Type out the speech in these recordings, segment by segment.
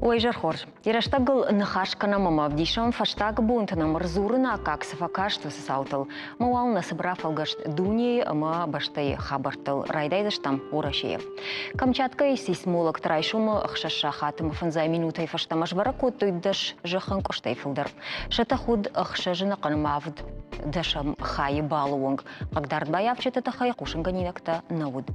Уӕ изӕр хорз. Йӕ рӕстӕгыл ныхас кӕнӕм ӕмӕ ӕвдисӕм фӕстаг бонты нӕм ӕрдзурыны аккаг цы фӕкаст, уыцы цаутыл. Мӕ уал нӕ цыбыр афӕлгӕст дунейы ӕмӕ бӕстӕйы хабӕрттыл райдайдзыстӕм Уӕрӕсейы. Камчаткӕйы сейсмологты райсомы 6 сахаты ӕмӕ фӕндзай минутӕй фӕстӕмӕ сбӕрӕг кодтой дӕс зӕххӕнкъуыстӕй фылдӕр. Сӕ тых уыд ӕхсӕзы ӕнӕхъӕн авд дӕсӕм хайы балы онг. Хъыгдард баййафджыты тыххӕй хъусынгӕнинӕгтӕ нӕ уыд.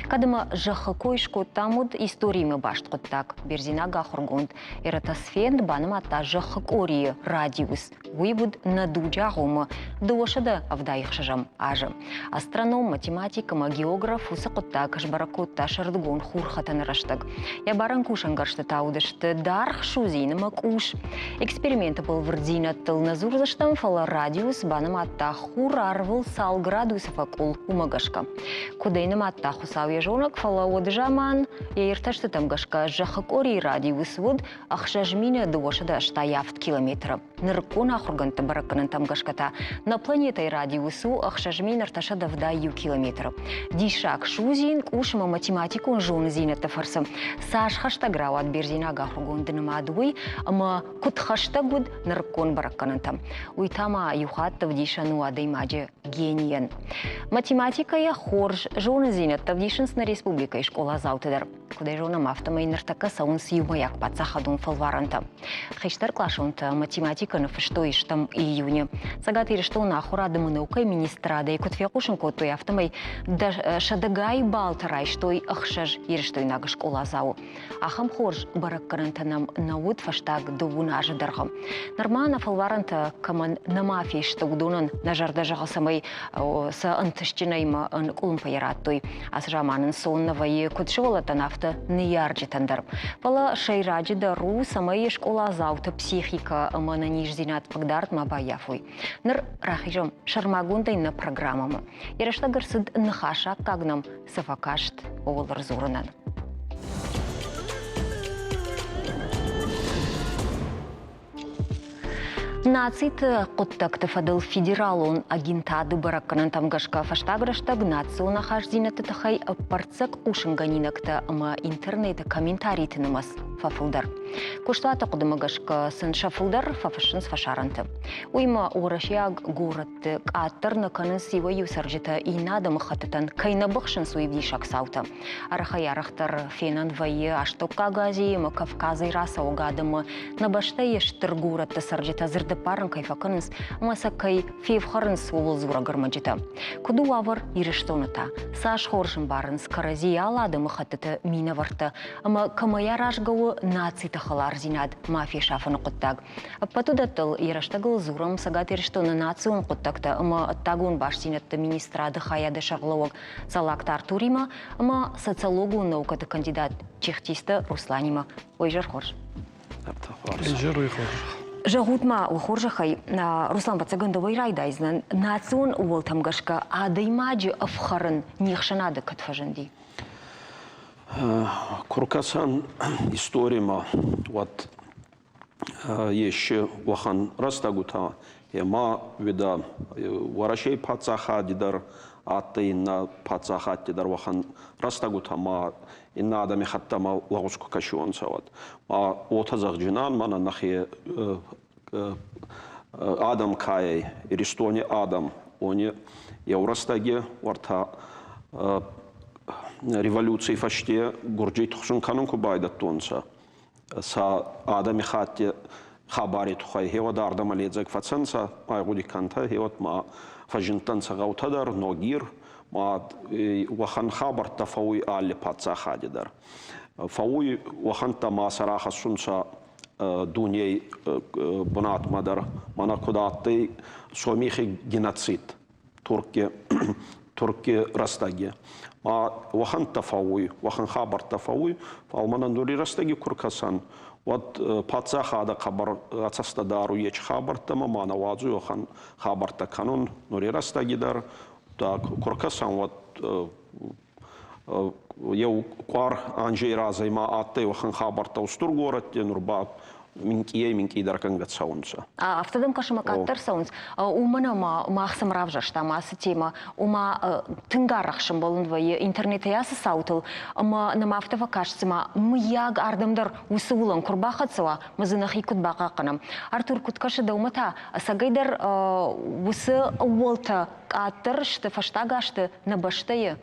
Кӕд ӕмӕ зӕххы кой скодтам, уыд историимӕ баст хъуыддаг. Бердзинаг ахуыргонд Эратосфенд банымадта зӕххы къорийы радиус. Уый уыд нӕ дуджы агъоммӕ 276 азы. Астроном, математик ӕмӕ географ уыцы хъуыддаг сбӕрӕг кодта сӕрдыгон хурхӕтӕны рӕстӕг. Йӕ барӕн кусӕнгӕрзты та уыдысты даргъ судзин ӕмӕ къус. Эксперименты бӕлвырддзинӕдтыл нӕ дзурдзыстӕм, фӕлӕ радиус банымадта хур арвыл цал градусы фӕкъул, уымӕ гӕсгӕ. Куыд ӕй нымадта Хуыцау йӕ зонӕг, фӕлӕ уӕды заман йӕ иртӕстытӕм гӕсгӕ зӕххы къорийы радиус уыд 6287 километры. Нырыккон ахуыргӕндты бӕрӕггӕнӕнтӕм гӕсгӕ та нӕ планетӕйы радиус у 6371 километры. Диссаг, судзин, къус ӕмӕ математикон зонындзинӕдты фӕрцы цас хӕстӕг рауад бердзенаг ахуыргонды нымад уый, ӕмӕ куыд хӕстӕг уыд нырыккон бӕрӕггӕнӕнтӕм. Уый та ма иу хатт ӕвдисӕн у адӕймаджы генийӕн. Математикӕйӕ хорз зонындзинӕдтӕ ӕвдисынц нӕ республикӕйы скъоладзауты дӕр. Куыд ӕй зонӕм, афтӕмӕй ныртӕккӕ цӕуынц иумӕйаг паддзахадон фӕлварӕнтӕ. Хистӕркъласонтӕ математикӕ ныффыстой стӕм июны. Цӕгат Ирыстоны ахуырады ӕмӕ наукӕйы министрадӕй куыд фехъусын кодтой, афтӕмӕй сӕдӕгай баллтӕ райстой ӕхсӕз ирыстойнаг скъоладзауы. Ахӕм хорз бӕрӕггӕнӕнтӕ нӕм нӕ уыд фӕстаг дыууын азы дӕргъы. Нырма нӕ фӕлварӕнтӕ кӕмӕн нӕма фесты, уыдонӕн нӕ зӕрдӕ зӕгъы, цӕмӕй сӕ ӕнтыстджынӕй ма къуылымпыйӕ радтой. Ацы заман ӕнцон нӕ вӕййы куыд сывӕллӕттӕн, афтӕ ныййарджытӕн дӕр. Фӕлӕ сӕйраджыдӕр у, цӕмӕй скъоладзауты психикӕ ӕмӕ ӕнӕниздзинад хъыгдард ма баййафой. Ныр рахизӕм сӕрмагондӕй нӕ программӕмӕ. Йӕ рӕстӕг ӕрцыд ныхасаккаг нӕм цы фӕкаст, ууыл ӕрдзурынӕн. Нациты хъуыддӕгты фӕдыл федералон агентады бӕрӕггӕнӕнтӕм гӕсгӕ фӕстаг рӕстӕг национ ахастдзинӕдты тыххӕй ӕппӕрццӕг хъусынгӕнинӕгтӕ ӕмӕ интернеты комментариты нымӕц фӕфылдӕр. Куыстуаты хъуыдымӕ гӕсгӕ сын сӕ фылдӕр фӕфыссынц фӕсарӕнты. Уыимӕ уӕрӕсейаг горӕтты къаддӕр нӕ кӕнынц иуӕй-иу цӕрджытӕ иннӕ адӕмыхӕттытӕн кӕй нӕ быхсынц, уый ӕвдисӕг цаутӕ. Арӕхӕй-арӕхдӕр фенӕн вӕййы Астӕуккаг Азийы ӕмӕ Кавказӕй рацӕуӕг адӕмы нӕ бӕстӕйы стыр горӕтты цӕрджытӕ дзырдӕппарӕн кӕй фӕкӕнынц ӕмӕ сӕ кӕй фефхӕрынц, ууыл дзурӕг ӕрмӕджытӕ. Куыд у уавӕр Ирыстоны та? Цас хорз ӕмбарынц кӕрӕдзийы алы адӕмыхӕттыты минӕвӕрттӕ ӕмӕ кӕмӕй аразгӕ у нациты хӕлардзинад ма фесафыны хъуыддаг? Ӕппӕт уыдӕттыл йӕ рӕстӕгыл дзурӕм Цӕгат Ирыстоны национ хъуыддӕгтӕ ӕмӕ ӕддагон бастдзинӕдты министрады хайады сӕргълӕууӕг Цӕллагты Артуримӕ ӕмӕ социологон наукӕты кандидат Чехтисты Русланимӕ. Ой, изӕр хорз. Изӕр уый хорз. Зӕгъут ма, уӕ хорзӕхӕй, Руслан, ӕвӕццӕгӕн дӕуӕй райдайдзынӕн, национ ууӕлтӕм гӕсгӕ адӕймаджы ӕфхӕрын не хсӕнады кӕд фӕзынди? Куы ркӕсӕм историмӕ, уӕд ес уӕхӕн рӕстӕгутӕ, ӕма уидӕ Уӕрӕсей паддзахади дӕр адтӕй иннӕ паддзахӕдти дӕр уӕхӕн рӕстӕгутӕ ма иннӕ адӕмихӕттӕмӕ лӕгъуз ку кӕсиуонцӕ, уӕд. Ма уотӕ зӕгъдзинан, мӕнӕ нӕхе адӕм ка ӕй, Иристони адӕм, уони еу рӕстӕги уӕртӕ революций фӕсте Гурджий тухсун кӕнун ку байдӕдтонцӕ, сӕ адӕмихатти хабари туххӕй хеуӕд ардӕмӕ ледзӕг фӕцӕнцӕ, байгъуди кӕнтӕ, хеуӕд ма фӕззиндтӕнцӕ гъӕутӕ дӕр, Ногир, ма уӕхӕн хабӕрттӕ фӕууй алли паддзахади дӕр. Фӕууй уӕхӕнттӕ ма сӕ рахӕссунцӕ дуней бунатмӕ дӕр, мӕнӕ куд адтӕй Сомихи геноцид. Туркки, Туркки рӕстӕги. Ма уӕхӕнттӕ фӕууй, уӕхӕн хабӕрттӕ фӕууй, фал мӕнӕн нури рӕстӕги ку ркӕсӕн, уӕд паддзахадӕ хъӕбӕр ӕ цӕстӕ даруй ечи хабӕрттӕмӕ, ма нӕ уадзуй уӕхӕн хабӕрттӕ кӕнун нури рӕстӕги дӕр. Ку ркӕсӕн, уӕд еу къуар анзей разӕй ма адтӕй уӕхӕн хабӕрттӕ устур горӕтти, нур ба. минкъийӕй минкъийдӕр кӕнгӕ цӕунцӕ. Афтӕ дӕм кӕсы, ӕмӕ къаддӕр цӕуынц, уымӕн ӕмӕ мах цӕм равзӕрстам ацы темӕ, ома тынг арӕх сӕмбӕлын вӕййы интернетӕй ацы цаутыл, ӕмӕ нӕм афтӕ фӕкаст, цыма мыййаг ардӕм дӕр уыцы уылӕн куы рбахӕццӕ уа, ӕмӕ дзы нӕхи куыд бахъахъхъӕнӕм. Артур, куыд кӕсы дӕумӕ та, ӕцӕгӕйдӕр уыцы ӕууӕлтӕ къаддӕр сты фӕстаг азты нӕ бӕстӕйы?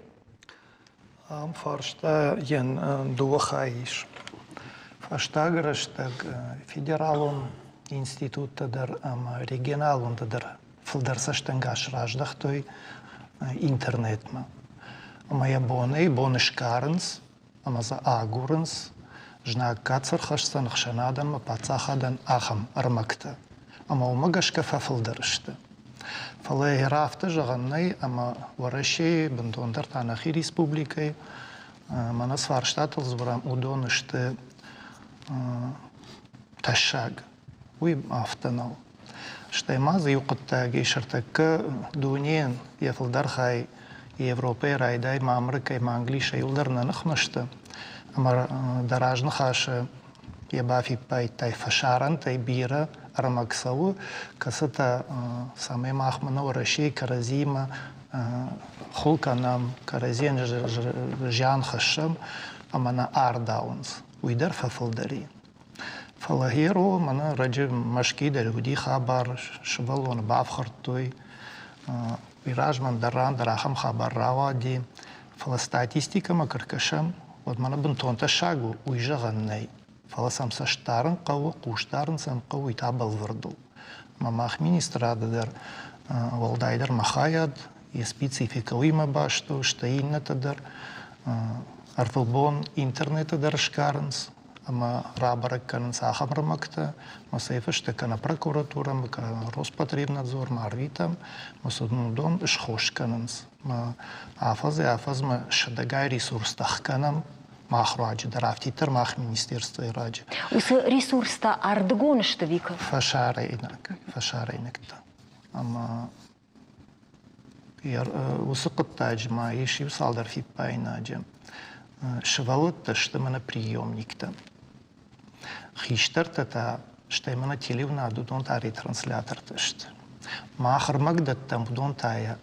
Ам фарстайӕн дыууӕ хайы ис. Фӕстаг рӕстӕг федералон институттӕ дӕр ӕмӕ регионалонтӕ дӕр фылдӕр цӕстӕнгас раздӕхтой интернетмӕ. Ӕмӕ йӕ бонӕй-бон сгарынц ӕмӕ дзы агурынц, знаггад цы рхӕсдзӕн ӕхсӕнадӕн ӕмӕ паддзахадӕн, ахӕм ӕрмӕгтӕ. Ӕмӕ уымӕ гӕсгӕ фӕфылдӕр сты. Фӕлӕ йӕ афтӕ зӕгъӕн нӕй, ӕмӕ Уӕрӕсейы, бынтондӕр та нӕхи республикӕйы, мӕнӕ цы фарстатыл дзурӕм, уыдон сты тӕссаг. Уый афтӕ нӕу. Стӕй ма дзы иу хъуыддаг ис, ӕртӕккӕ дунейӕн йӕ фылдӕр хай Европӕйы райдай ма Амырыкӕй ма Англисӕй иуылдӕр нӕ ныхмӕ сты. Ӕмӕ дӕ разныхасы йӕ бафиппайдтай, фӕсарӕнтӕй бирӕ ӕрмӕг цӕуы, кӕцытӕ цӕмӕй махмӕ нӕ Уӕрӕсейы кӕрӕдзиимӕ хуыл кӕнӕм, кӕрӕдзийӕн зиан хӕссӕм ӕмӕ нӕ ардауынц. Уый дӕр фӕфылдӕр и. Фӕлӕ Геро мӕнӕ раджы Мӕскуыйы дӕр уыди хабар, сывӕллоны бафхӕрдтой. Уый размӕ дӕр ран дӕр ахӕм хабар рауади. Фӕлӕ статистикӕмӕ куы ркӕсӕм, уӕд мӕнӕ бынтон тӕссаг у, уый зӕгъӕн нӕй. Фӕлӕ сӕм цӕст дарын хъӕуы, хъус дарын сӕм хъӕуы, уый та бӕлвырд у. Ӕмӕ мах министрады дӕр, уӕлдайдӕр мӕ хайад, йе спецификӕ уыимӕ баст у, стӕй иннӕтӕ дӕр ӕрвылбон интернеты дӕр сгарынц ӕмӕ рабӕрӕг кӕнынц ахӕм ӕрмӕгтӕ, ӕмӕ сӕ фӕстӕ кӕнӕ прокуратурӕмӕ, кӕнӕ Роспотребнадзормӕ арвитӕм, ӕмӕ сын уыдон схос кӕнынц. Ӕмӕ афӕдзӕй-афӕдзмӕ сӕдӕгай ресурстӕ хкӕнӕм мах руаджы дӕр, афтиддӕр мах министерствойы раджы. Уыцы ресурстӕ ардыгон сты, Вика? Фӕсарӕйнаг, фӕсарӕйнӕгтӕ. Ӕмӕ Уыцы хъуыддаджы ма ис иу цалдӕр фиппаинаджы. Сывӕллӕттӕ сты мӕнӕ приемниктӕ. Хистӕртӕ та, стӕй мӕнӕ телеуынад, уыдон та ретранслятортӕ сты. Мах ӕрмӕг дӕттӕм, уыдон та йӕ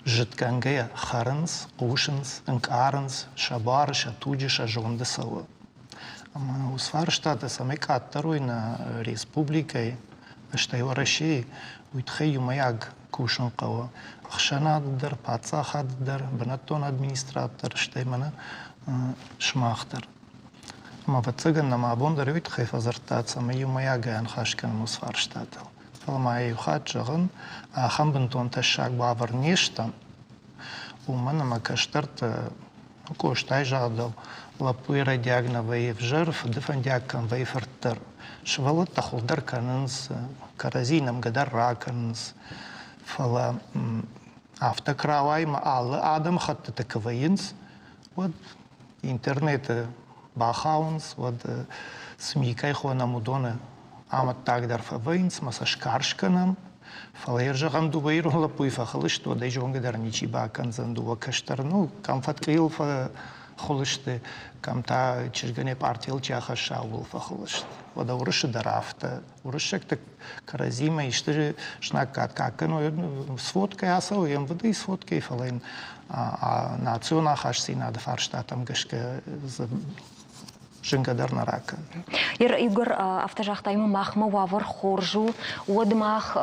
зыдгӕнгӕйӕ хӕрынц, хъусынц, ӕнкъарынц, сӕ буары, сӕ туджы, сӕ зонды цӕуы. Ӕмӕ уыцы фарстатӕ цӕмӕй къаддӕр уой нӕ республикӕйы, стӕй Уӕрӕсейы, уый тыххӕй иумӕйаг кусын хъӕуы ӕхсӕнад дӕр, паддзахад дӕр, бынӕттон администрад дӕр, стӕй мӕнӕ сымах дӕр. Ӕмӕ, ӕвӕццӕгӕн, нӕм абон дӕр уый тыххӕй фӕдзырдта, цӕмӕй иумӕйагӕй аныхас кӕнӕм уыцы фарстатыл. Фӕлӕ ма иу хатт зӕгъын, ахӕм бынтон тӕссаг уавӕр не стӕм, уымӕн ӕмӕ кӕстӕртӕ Къостайы загъдау, лӕппуйы рӕдиаг нӕ вӕййы ӕвзӕр, фыды фӕндиаг кӕм вӕййы фырт дӕр. Сывӕллӕттӕ хуылдӕр кӕнынц, кӕрӕдзи нӕмгӕ дӕр ракӕнынц. Фӕлӕ афтӕ куы рауайы ӕмӕ алы адӕмыхӕттыты куы вӕййынц, уӕд интернеты бахауынц, уӕд СМИ кӕй хонӕм, уыдоны амӕттаг дӕр фӕвӕййынц ӕмӕ сӕ скарз кӕнӕм. Фӕлӕ йӕ зӕгъӕм, дыууӕ ирон лӕппуйы фӕхыл сты, уӕд ӕй зонгӕ дӕр ничи бакӕндзӕн. Дыууӕ кӕстӕр, ну, кӕм фӕткъийыл фӕхуыл сты, кӕм та чызгӕн йӕ пъартийыл чи ахӕсса, ууыл фӕхыл сты. Уӕдӕ уырысы дӕр афтӕ. Уырыссӕгтӕ кӕрӕдзимӕ исты знаггад кӕ кӕной, сводкӕй ацӕуы, йе мвыдӕй сводкӕй, фӕлӕ йын национ ахастдзинады фарстатӕм гӕсгӕ дзы зынгӕ дӕр нӕ ракӕны. Игор афтӕ загъта, ӕмӕ махмӕ уавӕр хорз у, уӕд мах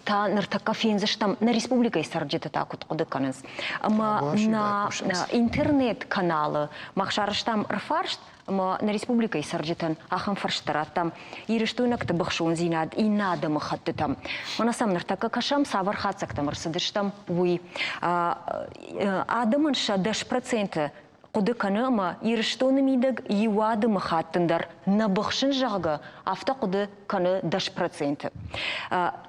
та ныртӕккӕ фендзыстӕм, нӕ республикӕйы цӕрджытӕ та куыд хъуыды кӕнынц. Ӕмӕ нӕ интернет-каналы мах сарӕзтам ӕрфарст, ӕмӕ нӕ республикӕйы цӕрджытӕн ахӕм фӕрстӕ радтам ирыстойнӕгты быхсондзинад иннӕ адӕмыхӕттытӕм. Мӕнӕ сӕм ныртӕккӕ кӕсӕм, цавӕр хатдзӕгтӕм ӕрцыдыстӕм, уый. Адӕмӕн сӕ 10% хъуыды кӕны ӕмӕ Ирыстоны мидӕг иу адӕмыхаттӕн дӕр нӕ быхсын, зӕгъгӕ, афтӕ хъуыды кӕны 10%.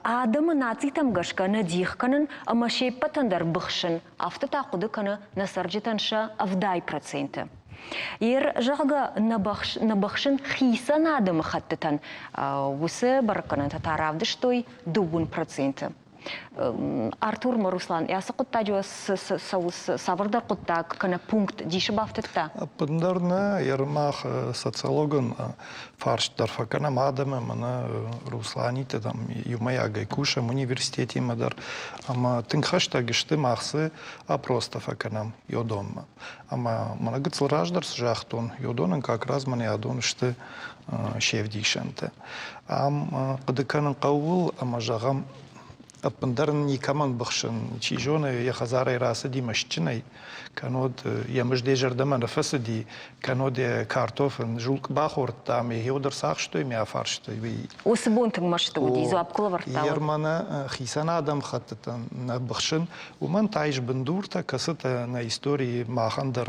Адӕмы нацитӕм гӕсгӕ нӕ дих кӕнын ӕмӕ се ппӕтӕн дӕр быхсын, афтӕ та хъуыды кӕны нӕ цӕрджытӕн сӕ 70%. Ер, зӕгъгӕ, нӕ быхсын хицӕн адӕмыхӕттытӕн, уыцы бӕрӕггӕнӕнтӕ та равдыстой 2%. Артур ӕмӕ Руслан, ацы хъуыддаджы цӕуы цавӕрдӕр хъуыддаг кӕнӕ пункт дисы бафтыдта? Ӕппындӕр нӕ, мах социологон фарст дӕр фӕкӕнӕм адӕмы, мӕнӕ Русланитӕ там иумӕйагӕй кусӕм университетимӕ дӕр ӕмӕ тынг хӕстӕг сты, мах цы опростӕ фӕкӕнӕм йодонмӕ. Ӕмӕ мӕнӕ гыццыл раздӕр цы загътон, йодонӕн как раз мӕнӕ адон сты се вдисӕнтӕ. Ам хъуыды кӕнын хъӕуы ӕмӕ зӕгъӕм, ӕппындӕр ын никӕмӕн быхсын, чи зоны, йӕ хӕдзарӕй рацыди мӕстджынӕй, кӕннод йӕ мызд йӕ зӕрдӕмӕ нӕ фӕцыди, кӕннод йӕ картоф ын зулкъ бахордта ӕмӕ йӕ дӕр цахстой ӕмӕ афарстой, уый. Уыцы бон тынг мӕсты уыди, дзуапп куы лӕвӕрдта, уӕд. Ерманы хицӕн адӕмхӕттытӕн нӕ быхсын, уымӕн та ис бындуртӕ, кӕцытӕ нӕ историйы махӕн дӕр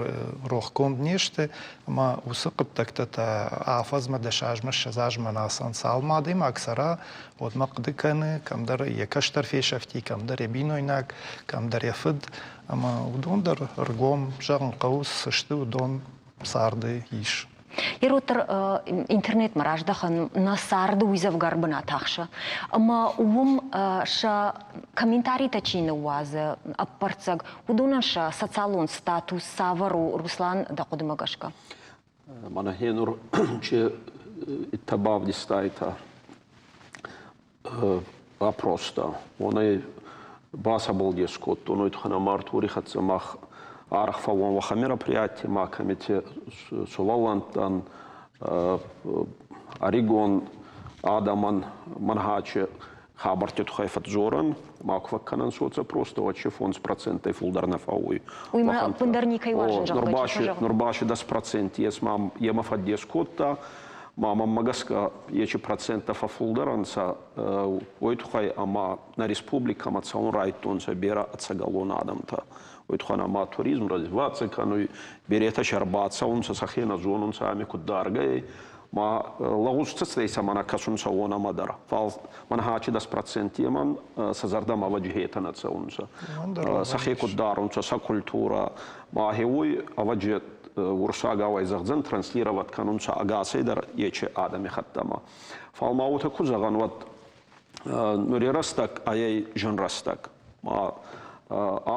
рохгонд не сты, ӕмӕ уыцы хъуыддӕгтӕ та афӕдзмӕ, 10 азмӕ, 20 азмӕ нӕ ацӕуынц. Цалынмӕ адӕймаг цӕра, уӕдмӕ хъуыды кӕны, кӕмдӕр йӕ кӕстӕр фесӕфти, кӕмдӕр йӕ бинойнаг, кӕмдӕр йӕ фыд. Ӕмӕ уыдон дӕр ӕргом зӕгъын хъӕуы, цы сты, уыдон царды ис. Ироддӕр интернетмӕ раздӕхӕн нӕ царды уый дзӕвгар бынат ахсы. Ӕмӕ уым сӕ комментаритӕ чи ныууадзы, ӕппӕрццӕг, уыдонӕн сӕ социалон статус цавӕр у, Руслан, дӕ хъуыдымӕ гӕсгӕ? Мӕнӕ гъенур чи бавдистайтӕ опростӕ, уонӕй бацӕбӕл кодтон, уой туххӕн ӕма Артури хӕццӕ мах арӕх фӕууӕн уӕхӕн мероприятий, ма кӕмити сувӕллӕнттӕн, ӕригон адӕмӕн Мӕнхачи хабӕртти туххӕй фӕдздзорӕн, ма ку фӕккӕнӕн соцопростӕ, уӕд си 5 процентӕй фулдӕр нӕ фӕууй. Уый ма ӕппындӕр никӕй уарзын, зӕгъгӕ, Нур ба си 10 проценти ес, ма емӕ фӕддес кодта, ма мӕммӕ гӕсгӕ ечи проценттӕ фӕффулдӕр ӕнцӕ уой туххӕй ӕма нӕ республикӕмӕ цӕун райдтонцӕ берӕ ӕцӕгӕлон адӕмтӕ. Уой туххӕн ӕма туризм развиваться кӕнуй, беретӕ се рбацӕунцӕ, сӕхе нӕ зонунцӕ ами куд даргӕй, ма лӕгъуз цӕстӕй цӕмӕ нӕ кӕсунцӕ, уонӕмӕ дӕр. Фал мӕн хачи 10 процентемӕн сӕ зӕрдӕмӕ ӕвӕджи нӕ цӕунцӕ. Сӕхе куд дарунцӕ, сӕ культурӕ. Ма уой ӕвӕджи уруссагау ӕй зӕгъдзӕн, транслировать кӕнунцӕ ӕгасӕй дӕр ечи адӕмихаттӕмӕ. Фал ма уотӕ ку зӕгъӕн, уӕд нури рӕстӕг ӕй зин рӕстӕг. Ма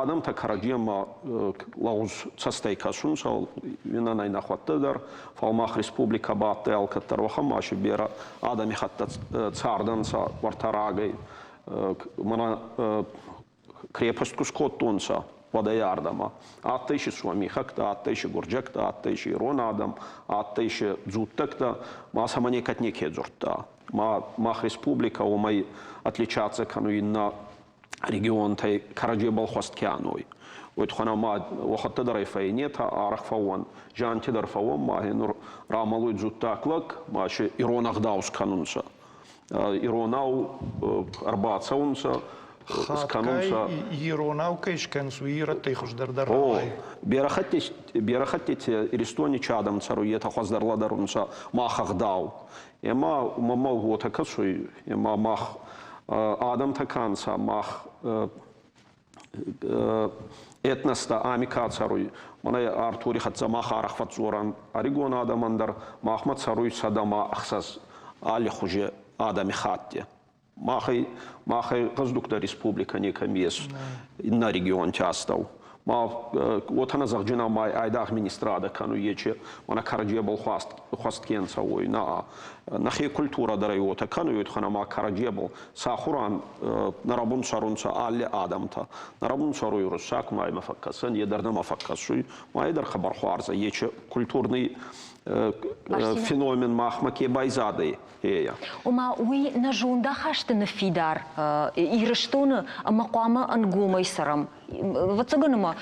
адӕмтӕ кӕрӕдземӕ лӕгъуз цӕстӕй кӕсунцӕ, иннӕ нӕхуӕдтӕ дӕр, фал мах республикӕ ба адтӕй алкӕддӕр уӕхӕн ма си берӕ адӕмихӕттӕ цардӕнцӕ уӕртӕ рагӕй. Мӕнӕ крепость ку скодтонцӕ, уӕдӕй ардӕмӕ. Адтӕй си суомихӕгтӕ, адтӕй си гурджӕгтӕ, адтӕй си ирон адӕм, адтӕй си дзуттӕгтӕ, ма сӕмӕ некӕд неке дзурдта. Ма мах республикӕ уомӕй отличаться кӕнуй иннӕ регионтӕй кӕрӕдзебӕл хуӕст ке ӕной. Уой туххӕн ӕма уӕхуӕдтӕ дӕр ӕй фӕйнетӕ арӕх фӕууӕн, зианти дӕр фӕууӕн, ма нур рамӕлуй дзуттаг лӕг, ма си ирон ӕгъдау скӕнунцӕ. Иронау ӕрбацӕунцӕ, скӕнунцӕ. Иронау кӕй скӕнынц, уый ирӕттӕй хуыздӕр дӕр. О, берӕ хӕттити Иристони чи адӕм цӕруй, етӕ хуӕздӕр лӕдӕрунцӕ мах ӕгъдау. Ӕма мӕмӕ уотӕ кӕсуй, ӕма мах адӕмтӕ ка нцӕ, мах этностӕ ами ка цӕруй, мӕнӕ Артури хӕццӕ мах арӕх фӕдздзорӕн ӕригон адӕмӕн дӕр, махмӕ цӕруй 106 аллихузи адӕмихатти. Махӕй, махӕй гъӕздугдӕр республикӕ некӕми ес иннӕ регионти астӕу. Ма уотӕ нӕ зӕгъджинӕ ма айдагъ министрадӕ кӕнуй ечи, мӕнӕ кӕрӕдзебӕл хуӕст ке нцӕ, уой. На, нӕхе культурӕ дӕр ӕй уотӕ кӕнуй, уотӕ ма кӕрӕдзебӕл сахуран нӕ рӕбун цӕрунцӕ алли адӕмтӕ. Нӕ рӕбун цӕруй уруссаг, ма имӕ фӕккӕсӕн, е дӕр нӕмӕ фӕккӕсуй, ма е дӕр хъӕбӕр хуарз ӕй, ечи культурный феномен махмӕ ке байзадӕй, ея. Ома уый нӕ зондахасты ныффидар Ирыстоны ӕмӕ хъуамӕ ӕнгомӕй цӕрӕм. Ӕвӕццӕгӕн ӕмӕ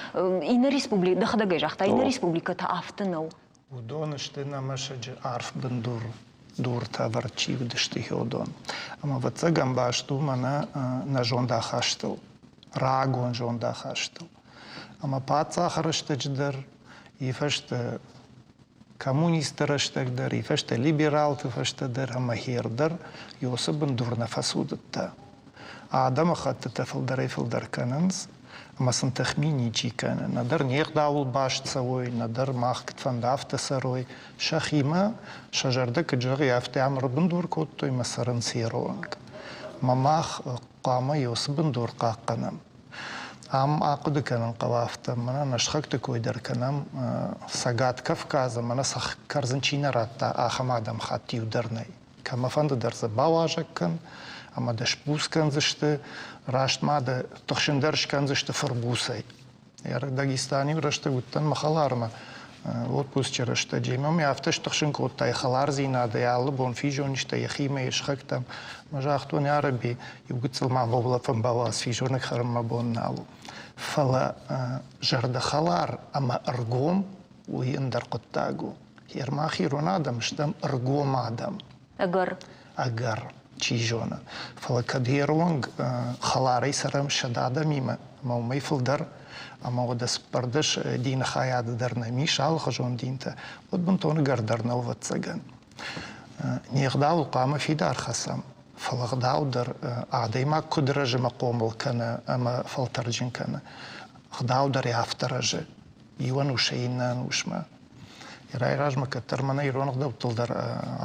иннӕ республикӕ, дӕхӕдӕг ӕй загътай, иннӕ республикӕтӕ афтӕ нӕу. Уыдон сты нӕ мӕсыджы арф бындур дуртӕ ӕвӕрд чи уыдысты, уыдон. Ӕмӕ ӕвӕццӕгӕн баст у мӕнӕ нӕ зондахастыл, рагон зондахастыл. Ӕмӕ паддзахы рӕстӕджы дӕр, йӕ фӕстӕ коммунистты рӕстӕг дӕр, йӕ фӕстӕ либералты фӕстӕ дӕр ӕмӕ хер дӕр Иосы бындур нӕ фӕцудыдта. Адӕмыхӕттытӕ фылдӕрӕй-фылдӕр кӕнынц, ӕмӕ сын тыхми ничи кӕны. Нӕдӕр не гъдауыл баст цӕуой, нӕдӕр мах куыдфӕнды афтӕ цӕрой. Сӕхимӕ сӕ зӕрдӕ куыд зӕгъы, афтӕ ам ӕрбындур кодтой ӕмӕ цӕрынц йе ронг. Ӕмӕ мах. Хъуамӕ йӕ уыцы бындур хъахъхъӕнӕм. Ам ахъуыды кӕнын хъӕуы афтӕ, мӕнӕ нӕ сыхӕгты кой дӕр кӕнӕм, Цӕгат Кавказы мӕнӕ цӕхх кӕрдзын чи нӕ радта, ахӕм адӕмхатт иу дӕр нӕй. Кӕмӕфӕнды дӕр дзы бауазӕг кӕн, ӕмӕ дӕ сбуц кӕндзысты, раст ма дӕ тыхсын дӕр скӕндзысты фырбуцӕй. Дагестаны иу рӕстӕг уыдтӕн мӕ хӕлармӕ отпусчы рӕстӕджы. Ӕмӕ мӕ афтӕ стыхсын кодта йӕ хӕлардзинадӕй, алы бон физонджытӕ йӕхимӕ, йе сыхӕгтӕм. Мӕ загътон, арӕби, иу гыццыл ма баулӕфӕн бауадз, физонӕг хӕрын мӕ бон нал у. Фӕлӕ зӕрдӕхӕлар ӕмӕ ӕргом уый ӕндӕр хъуыддаг у. Мах ирон адӕм стӕм ӕргом адӕм. Ӕгӕр. Ӕгӕр, чи зоны. Фӕлӕ кӕд йе ронг хӕларӕй цӕрӕм 100 адӕмимӕ, ӕмӕ уымӕй фылдӕр, ӕмӕ уӕдӕ 14 дины хайады дӕр нӕм ис алыхуызон динтӕ, уӕд бынтон ӕгӕр дӕр нӕу, ӕвӕццӕгӕн. Не гъдауыл хъуамӕ фидар хӕцӕм, фӕлӕ гъдау дӕр адӕймаг куыд рӕзы ӕмӕ хъомыл кӕны ӕмӕ фӕлтӕрджын кӕны, гъдау дӕр афтӕ рӕзы иу ӕнусӕй иннӕ ӕнусмӕ. Райразмӕ кӕддӕр мӕнӕ ирон ӕгъдӕуттыл дӕр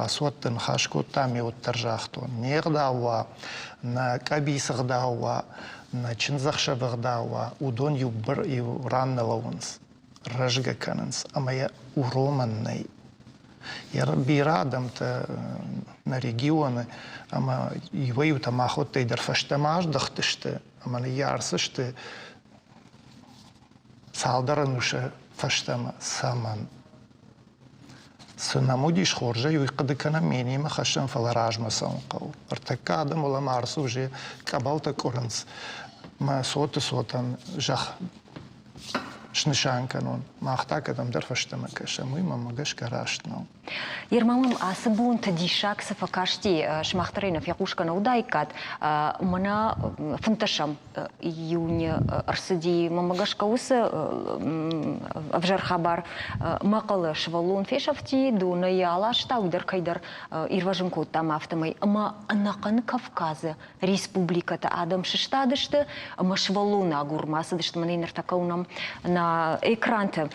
ацуӕтты ныхас кодтам, ме уӕддӕр загътон, не гъдау уа, нӕ къӕбицы ӕгъдау уа, нӕ чындзӕхсӕвы ӕгъдау уа, уыдон иу, иу ран нӕ лӕууынц, рӕзгӕ кӕнынц ӕмӕ йӕ уромӕн нӕй. Бирӕ адӕмтӕ нӕ регионы ӕмӕ иуӕй-иутӕ махуӕттӕй дӕр фӕстӕмӕ аздӕхтысты ӕмӕ ныййарц сты цалдӕр ӕнусы фӕстӕмӕ цӕмӕн? Цы нӕм уыдис хорзӕй, уый хъуыды кӕнӕм, менимӕ хӕссӕм, фӕлӕ размӕ цӕуын хъӕуы. Ӕртӕккӕ адӕм уӕлӕмӕ арсы уже къӕбӕлтӕ къуырынц. Мӕ цоты цотӕн зӕхх снысан кӕнон. Мах та кӕдӕмдӕр фӕстӕмӕ кӕсӕм, уый мӕнмӕ гӕсгӕ раст нӕу. Ерма мӕм ацы бонты диссаг цы фӕкасти, сымах дӕр ӕй нӕ фехъусгӕ нӕ уыдаиккат, мӕнӕ фынддӕсӕм июны ӕрцыди, мӕнмӕ гӕсгӕ уыцы ӕвзӕр хабар мӕхъӕлы сывӕллон фесӕфти, донӕй йӕ аласта, уый дӕр кӕйдӕр ирвӕзын кодта ӕмӕ афтӕмӕй. Ӕмӕ ӕнӕхъӕн Кавказы республикӕты адӕм сыстадысты ӕмӕ сывӕллоны агурынмӕ ацыдысты. Мӕнӕ ныртӕккӕ уынӕм нӕ экранты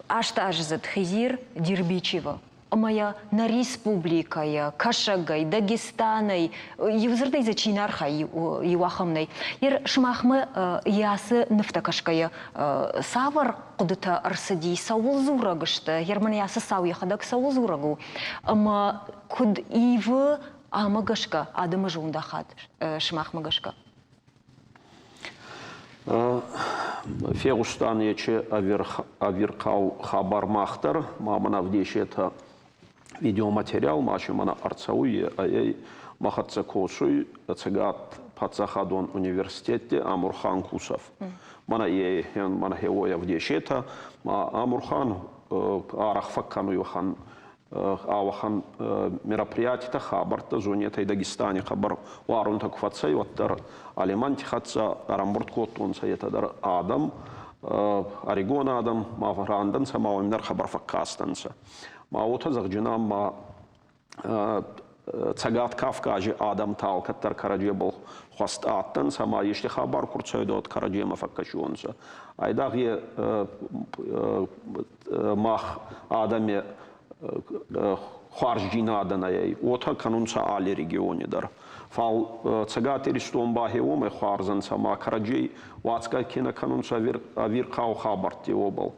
астаздзыд Хизир Дирбичева ӕмӕ йӕ нӕ республикӕйӕ, Кӕсӕгӕй, Дагестанӕй, иу дзырдӕй дзы чи нӕ архайы, иу ахӕм нӕй. Ер сымахмӕ йӕ ацы нывтӕ кӕсгӕйӕ цавӕр хъуыдытӕ ӕрцыди, цӕуыл дзурӕг сты, ер мын ацы цау йӕхӕдӕг цӕуыл дзурӕг у ӕмӕ куыд ивы Амӕ гӕсгӕ адӕмы зондахат сымахмӕ гӕсгӕ? Фегъустан ечи ӕвирхъау хабар мах дӕр, ма мӕн ӕвдесетӕ видеоматериал, ма си мӕнӕ ӕрцӕуй, ӕй мӕ хӕццӕ косуй Цӕгат паддзахадон университетти Амурхан Кусов. Мӕнӕ е мӕнӕ хеуой ӕвдесетӕ, ма Амурхан арӕх фӕккӕнуй уӕхӕн ауӕхӕн мероприятитӕ, хабӕрттӕ зонетӕй Дагестани хъӕбӕр уарунтӕ ку фӕцӕй, уӕддӕр алиманти хӕццӕ ӕрӕмбурд кодтонцӕ етӕ дӕр адӕм, ӕригон адӕм, ма рандӕнцӕ ма уоми дӕр хабар фӕккастӕнцӕ. Ма уотӕ зӕгъджинӕн ма Цӕгат Кавкази адӕмтӕ алкӕддӕр кӕрӕдзебӕл хуӕст адтӕнцӕ ӕма ести хабар ку рцӕуидӕ, уӕд кӕрӕдземӕ фӕккӕсиуонцӕ. Айдагъ е мах адӕми хуарзджийнадӕ нӕй, уотӕ кӕнунцӕ алли региони дӕр. Фал Цӕгат Иристон ба хе уомӕй хуарз ӕнцӕ ӕма кӕрӕдзей уадзгӕ ке нӕ кӕнунцӕ ӕвирхъау хабӕртти, уобӕл.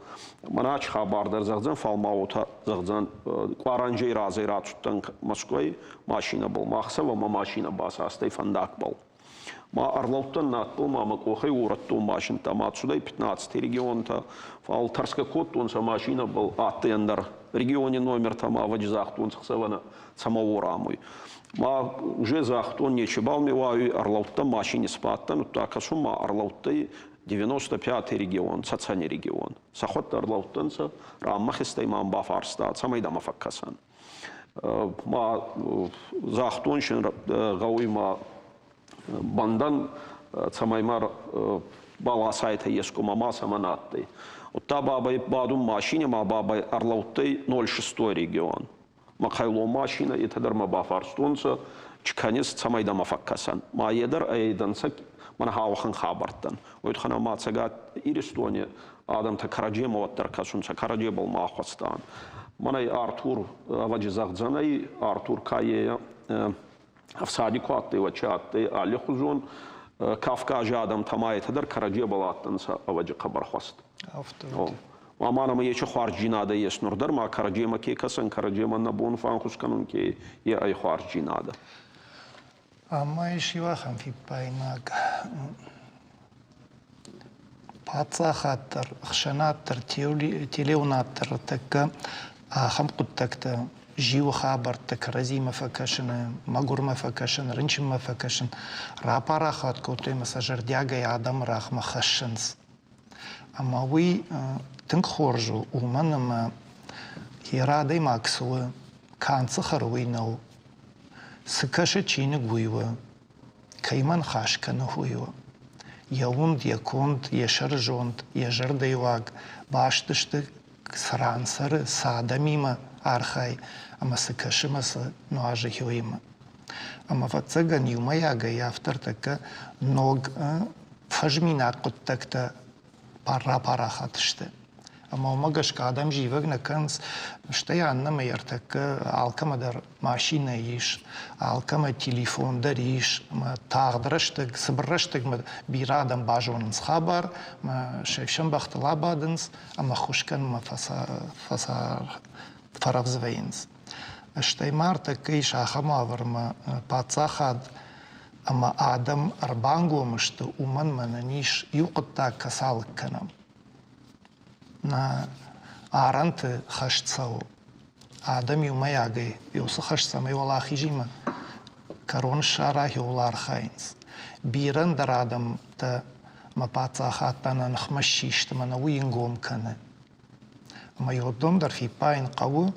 Мӕнӕ хабар дӕр зӕгъдзӕн, фал ма уотӕ зӕгъдзӕн, къуар анзей разӕй рацудтӕн Москвай машинӕбӕл, мах ӕхсӕвӕ мӕ машинӕ басастӕй фӕндагбӕл. Ма ӕрлӕудтӕн надбӕл, ма мӕ къохӕй уорӕдтон машинтӕ, ма цудӕй 15 регионтӕ, фал тӕрсгӕ кодтонцӕ машинӕбӕл, адтӕй ӕндӕр региони номертӕ ма ӕвӕдзи загътонцӕ хсӕвӕ цӕмӕ уорамуй. Ма уже загътон, нечебал ме уайуй, ӕрлӕудтӕн машини сбадтӕн, удта кӕсун ма ӕрлӕудтӕй 95-й регион, Цӕцӕни регион. Сӕхуӕдтӕ ӕрлӕудтӕнцӕ, раммӕхестӕй мӕм бафарста, цӕмӕй дӕмӕ фӕккӕсӕн. Ма загътон син гъӕуй ма бӕндӕн, цӕмӕй ма баласайтӕ ескумӕ ма цӕмӕн адтӕй. Удта бабӕй бадун машине ма бабӕй ӕрлӕудтӕй 06 регион. Михайло машинӕ, етӕ дӕр мӕ бафарстонцӕ, чи кӕнис, цӕмӕй дӕмӕ фӕккӕсӕн. Ма е дӕр ӕй дӕнцӕг мӕн хауӕхӕн хабӕрттӕн. Уой туххӕн ма Цӕгат Иристони адӕмтӕ кӕрӕдземӕ уӕддӕр кӕсунцӕ, кӕрӕдзебӕл ма хуӕстан. Мӕнӕй Артур, ӕвӕдзи зӕгъдзӕнӕй, Артур ка е. Ӕфсади ку адтӕй, уӕд чи адтӕй аллихузон Кавкази адӕмтӕ ма етӕ дӕр кӕрӕдзебӕл адтӕнцӕ ӕвӕджи хъӕбӕр хуӕст. Ӕма нӕмӕ ечи хуарзджийнадӕ ес нур дӕр ма кӕрӕдземӕ ке кӕсӕн, кӕрӕдземӕн нӕ бон фӕнхус кӕнун ке е ӕй хуарзджийнадӕ. Ӕма ис иу ахӕм фиппаинаг. Паддзахад дӕр, ӕхсӕнад дӕр, телеуынад дӕр тӕккӕ ахӕм хъуыддӕгтӕ, зиуы хабӕрттӕ кӕрӕдзимӕ фӕкӕсыны, мӕгуырмӕ фӕкӕсын, рынчынмӕ фӕкӕсын рапарахат кодтой ӕмӕ сӕ зӕрдиагӕй адӕмы рӕгъмӕ хӕссынц. Ӕмӕ уый тынг хорз у, уымӕн ӕмӕ йӕ адӕймаг цы у, канд цы хӕры, уый нӕу. Цы кӕсы чиныг, уый у. Кӕимӕ ныхас кӕны, уый у. Йӕ уынд, йӕ конд, йӕ сӕрызонд, йӕ зӕрдӕйы уаг баст сты, цы ран цӕры, цы адӕмимӕ архайы ӕмӕ цы кӕсы ӕмӕ цы нуазы уыимӕ. Ӕмӕ, ӕвӕццӕгӕн, иумӕйагӕй автор тӕккӕ ног фӕзминаг хъуыддӕгтӕ рапарахат сты. Ӕмӕ уымӕ гӕсгӕ адӕм зивӕг нӕ кӕнынц, стӕй аннӕмӕй ӕртӕккӕ алкӕмӕ дӕр машинӕ ис, алкӕмӕ телефон дӕр ис, ӕмӕ тагъд рӕстӕг, цыбыр рӕстӕгмӕ бирӕ адӕм базонынц хабар, ӕмӕ се фсӕн бӕхтыл абадынц ӕмӕ ххуыс кӕнынмӕ фӕрӕвдз вӕййынц. Стӕй ма ӕртӕккӕ ис ахӕм уавӕрмӕ паддзахад ӕмӕ адӕм ӕрбангом сты, уымӕн мӕнӕн ис иу хъуыддаг кӕцы алыг кӕнӕм. Нӕ арӕнты хӕст цӕуы. Адӕм иумӕйагӕй уыцы хӕст цӕмӕй уӕлахизимӕ кӕрон ссара, ууыл архайынц. Бирӕ ӕндӕр адӕмтӕ ӕмӕ паддзахадтӕ нӕ ныхмӕ ссисты, мӕнӕ уый ӕнгом кӕны. Ӕмӕ уыдон дӕр фиппайын хъӕуы,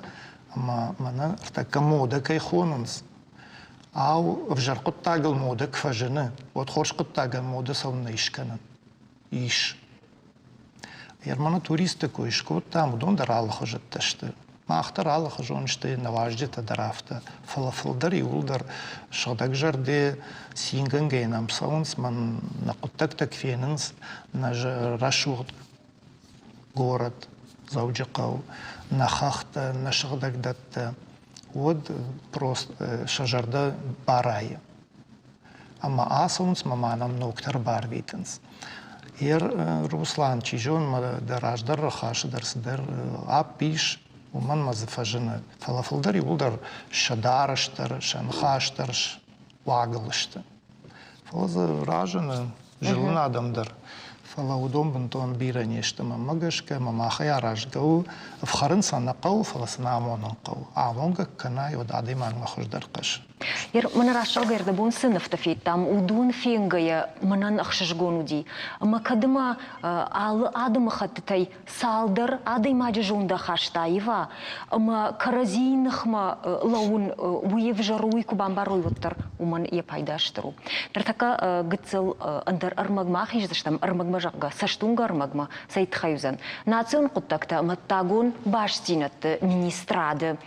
ӕмӕ мӕнӕ ӕртӕккӕ модӕ кӕй хонынц, ау, ӕвзӕр хъуыддагыл модӕ куы фӕзыны, уӕд хорз хъуыддагӕн модӕ цӕуылнӕ искӕнын? Ис. Ерманы туристты кой скодтам, уыдон дӕр алыхуызӕттӕ сты. Мах дӕр алыхуызон сты, нӕ уазджытӕ дӕр афтӕ. Фӕлӕ фылдӕр иууылдӕр сыгъдӕгзӕрдӕ цингӕнгӕ нӕм цӕуынц, мӕн нӕ хъуыддӕгтӕ куы фенынц, нӕ рӕсугъд горӕт Дзӕуджыхъӕу, нӕ хӕхтӕ, нӕ сыгъдӕг дӕттӕ, уӕд просто сӕ зӕрдӕ барайы. Ӕмӕ ацӕуынц мӕ ма нӕм ногтӕ ӕрбарвитынц. Ер Руслан, чи зоны, мӕ дӕ раздӕр ныхасы дӕр цыдӕр апп ис, уымӕн мӕ дзы фӕзыны. Фӕлӕ фылдӕр иууылдӕр сӕ дарӕс дӕр, сӕ ныхас дӕр уагыл сты. Фӕлӕ дзы разыны зылын адӕм дӕр. Фӕлӕ уыдон бынтон бирӕ не сты мӕнмӕ гӕсгӕ, ӕмӕ махӕй аразгӕ у, ӕфхӕрын сӕ нӕ хъӕуы, фӕлӕ сын амонын хъӕуы. Амонгӕ кӕнай, уӕд адӕймагмӕ хуыздӕр хъӕсы. Мӕнӕ рӕсугъд ӕрдӕбон цы нывтӕ федтам, уыдон фенгӕйӕ мӕнӕн ӕхсызгон уыди. Ӕмӕ кӕд ӕмӕ алы адӕмыхӕттытӕй цалдӕр адӕймаджы зондахаст аива ӕмӕ кӕрӕдзийы ныхмӕ лӕууын уый ӕвзӕр у, уый куы бамбарой, уӕддӕр уымӕн йӕ пайда стыр у. Ныртӕккӕ гыццыл ӕндӕр ӕрмӕгмӕ ахиздзыстӕм, ӕрмӕгмӕ, зӕгъгӕ, цӕстуынгӕ ӕрмӕгмӕ цӕй тыххӕй уыдзӕн. Национ хъуыддӕгтӕ ӕмӕ ӕддагон бастдзинӕдты министрады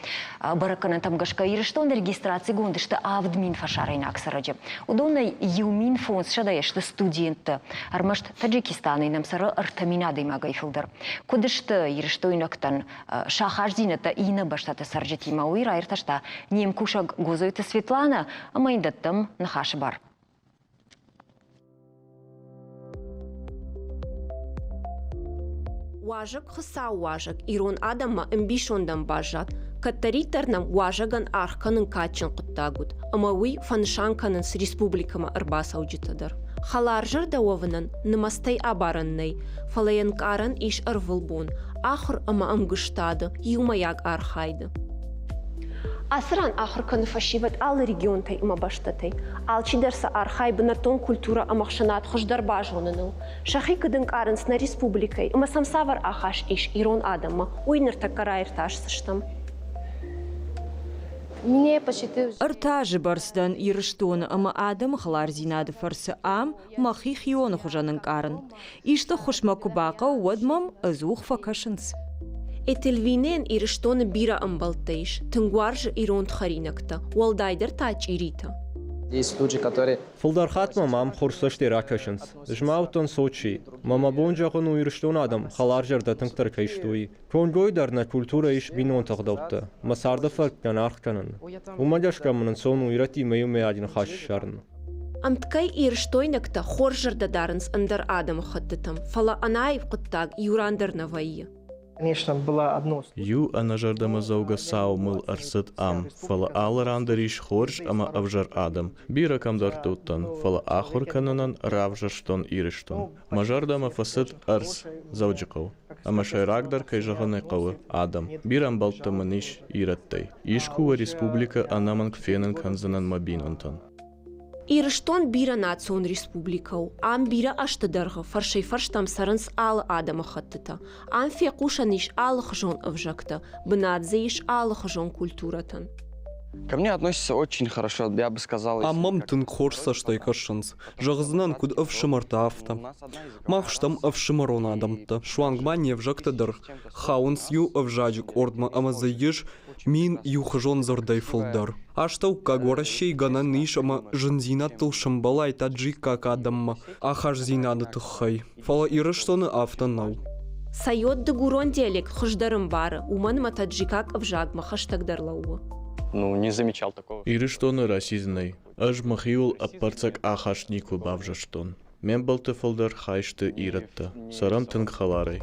бӕрӕггӕнӕнтӕм гӕсгӕ Ирыстоны регистрацигонд сты 7000 фӕсарӕйнаг цӕрӕджы. Уыдонӕй 1500 сты студенттӕ. Ӕрмӕст Таджикистанӕй нӕм цӕры 3000 адӕймагӕй фылдӕр. Куыд сты ирыстойнӕгтӕн сӕ ахастдзинӕдтӕ иннӕ бӕстӕты цӕрджытимӕ, уый раиртӕста не мкусӕг Гозойты Светланӕ ӕмӕ йын дӕттӕм ныхасы бар. Уазӕг Хуыцауы уазӕг ирон адӕммӕ ӕмбисондӕн баззад. Кӕддӕриддӕр нӕм уазӕгӕн аргъ кӕнын кадджын хъуыддаг уыд, ӕмӕ уый фӕнысан кӕнынц республикӕмӕ ӕрбацӕуджытӕ дӕр. Хӕларзӕрдӕ уӕвынӕн нымӕцтӕй абарӕн нӕй, фӕлӕ йӕ нкъарӕн ис ӕрвылбон, ахуыр ӕмӕ ӕмгуыстады, иумӕйаг архайды. Ацы ран ахуыр кӕны фӕсивӕд алы регионтӕй ӕмӕ бӕстӕтӕй. Алчидӕр сӕ архайы бынӕттон культурӕ ӕмӕ ӕхсӕнад хуыздӕр базоныныл. Сӕхи куыд ӕнкъарынц нӕ республикӕйы ӕмӕ сӕм цавӕр ахаст ис ирон адӕммӕ, уый ныртӕккӕ раиртасдзыстӕм. Ӕртӕ азы бӕрц дӕн Ирыстоны ӕмӕ адӕмы хӕлардзинады фӕрцы ам мӕхи хионы хуызӕн ӕнкъарын. Исты ххуысмӕ куы бахъӕуы, уӕд мӕм ӕдзух фӕкӕсынц. Этельвинӕйӕн Ирыстоны бирӕ ӕмбӕлттӕ ис, тынг уарзы ирон хӕринӕгтӕ, уӕлдайдӕр та чъиритӕ. Есть люди, которые Фылдӕр хатт мӕм ам хорз цӕстӕй ракӕсынц. Ӕз ма уыдтӕн Сочийы. Мӕ мӕ бон зӕгъын у Ирыстоны адӕм хӕларзӕрдӕ тынгдӕр кӕй сты, уый. Конгойы дӕр нӕ культурӕйы ис бинонты ӕгъдӕуттӕ. Мӕ царды фӕткӕн аргъ кӕнын. Уымӕ гӕсгӕ мын ӕнцон у ирӕттимӕ иумӕйаг ныхас ссарын. Ӕмткӕй ирыстойнӕгтӕ хорз зӕрдӕ дарынц ӕндӕр адӕмыхӕттытӕм, фӕлӕ ӕнаив хъуыддаг иу ран дӕр нӕ вӕййы. Иу ӕнӕзӕрдӕмӕдзӕугӕ цау мыл ӕрцыд ам, фӕлӕ алы ран дӕр ис хорз ӕмӕ ӕвзӕр адӕм. Бирӕ кӕмдӕрты уыдтӕн, фӕлӕ ахуыр кӕнынӕн равзӕрстон Ирыстон. Мӕ зӕрдӕмӕ фӕцыд ӕрдз, Дзӕуджыхъӕу. Ӕмӕ сӕйрагдӕр, кӕй зӕгъын ӕй хъӕуы, адӕм. Бирӕ ӕмбӕлттӕ мын ис ирӕттӕй. Искуы уӕ республикӕ ӕнӕмӕнг фенын кӕндзынӕн мӕ бинонтӕн. Ирыстон бирӕнацион республикӕ у. Ам бирӕ азты дӕргъы фӕрсӕй-фӕрстӕм цӕрынц алы адӕмыхӕттытӕ. Ам фехъусӕн ис алыхуызон ӕвзӕгтӕ, бынат дзы ис алыхуызон культурӕтӕн. Ко мне относятся очень хорошо, я бы сказал. Ам мӕм тынг хорз цӕстӕй кӕсынц. Зӕгъдзынӕн, куыд ӕфсымӕртӕ, афтӕ. Мах стӕм ӕфсымӕрон адӕмтӕ, суанг ма не взӕгтӕ дӕр хауынц иу ӕвзаджы къордмӕ ӕмӕ дзы ис мин иухуызон дзырдӕй фылдӕр. Астӕуккаг Уӕрӕсейы гӕнӕн ис ӕмӕ зындзинӕдтыл сӕмбӕлай таджикаг адӕммӕ ахастдзинады тыххӕй, фӕлӕ Ирыстоны афтӕ нӕу. Сойот дыгурон диалект хуыздӕр ӕмбары, уымӕн ӕмӕ таджикаг ӕвзагмӕ хӕстӕгдӕр лӕууы. Ну, не замечал такого. Ирыстоны расизм нӕй. Ӕз мӕхиуыл ӕппӕрцӕг ахаст никуы бавзӕрстон. Ме мбӕлтты фылдӕр хай сты ирӕттӕ. Цӕрӕм тынг хӕларӕй.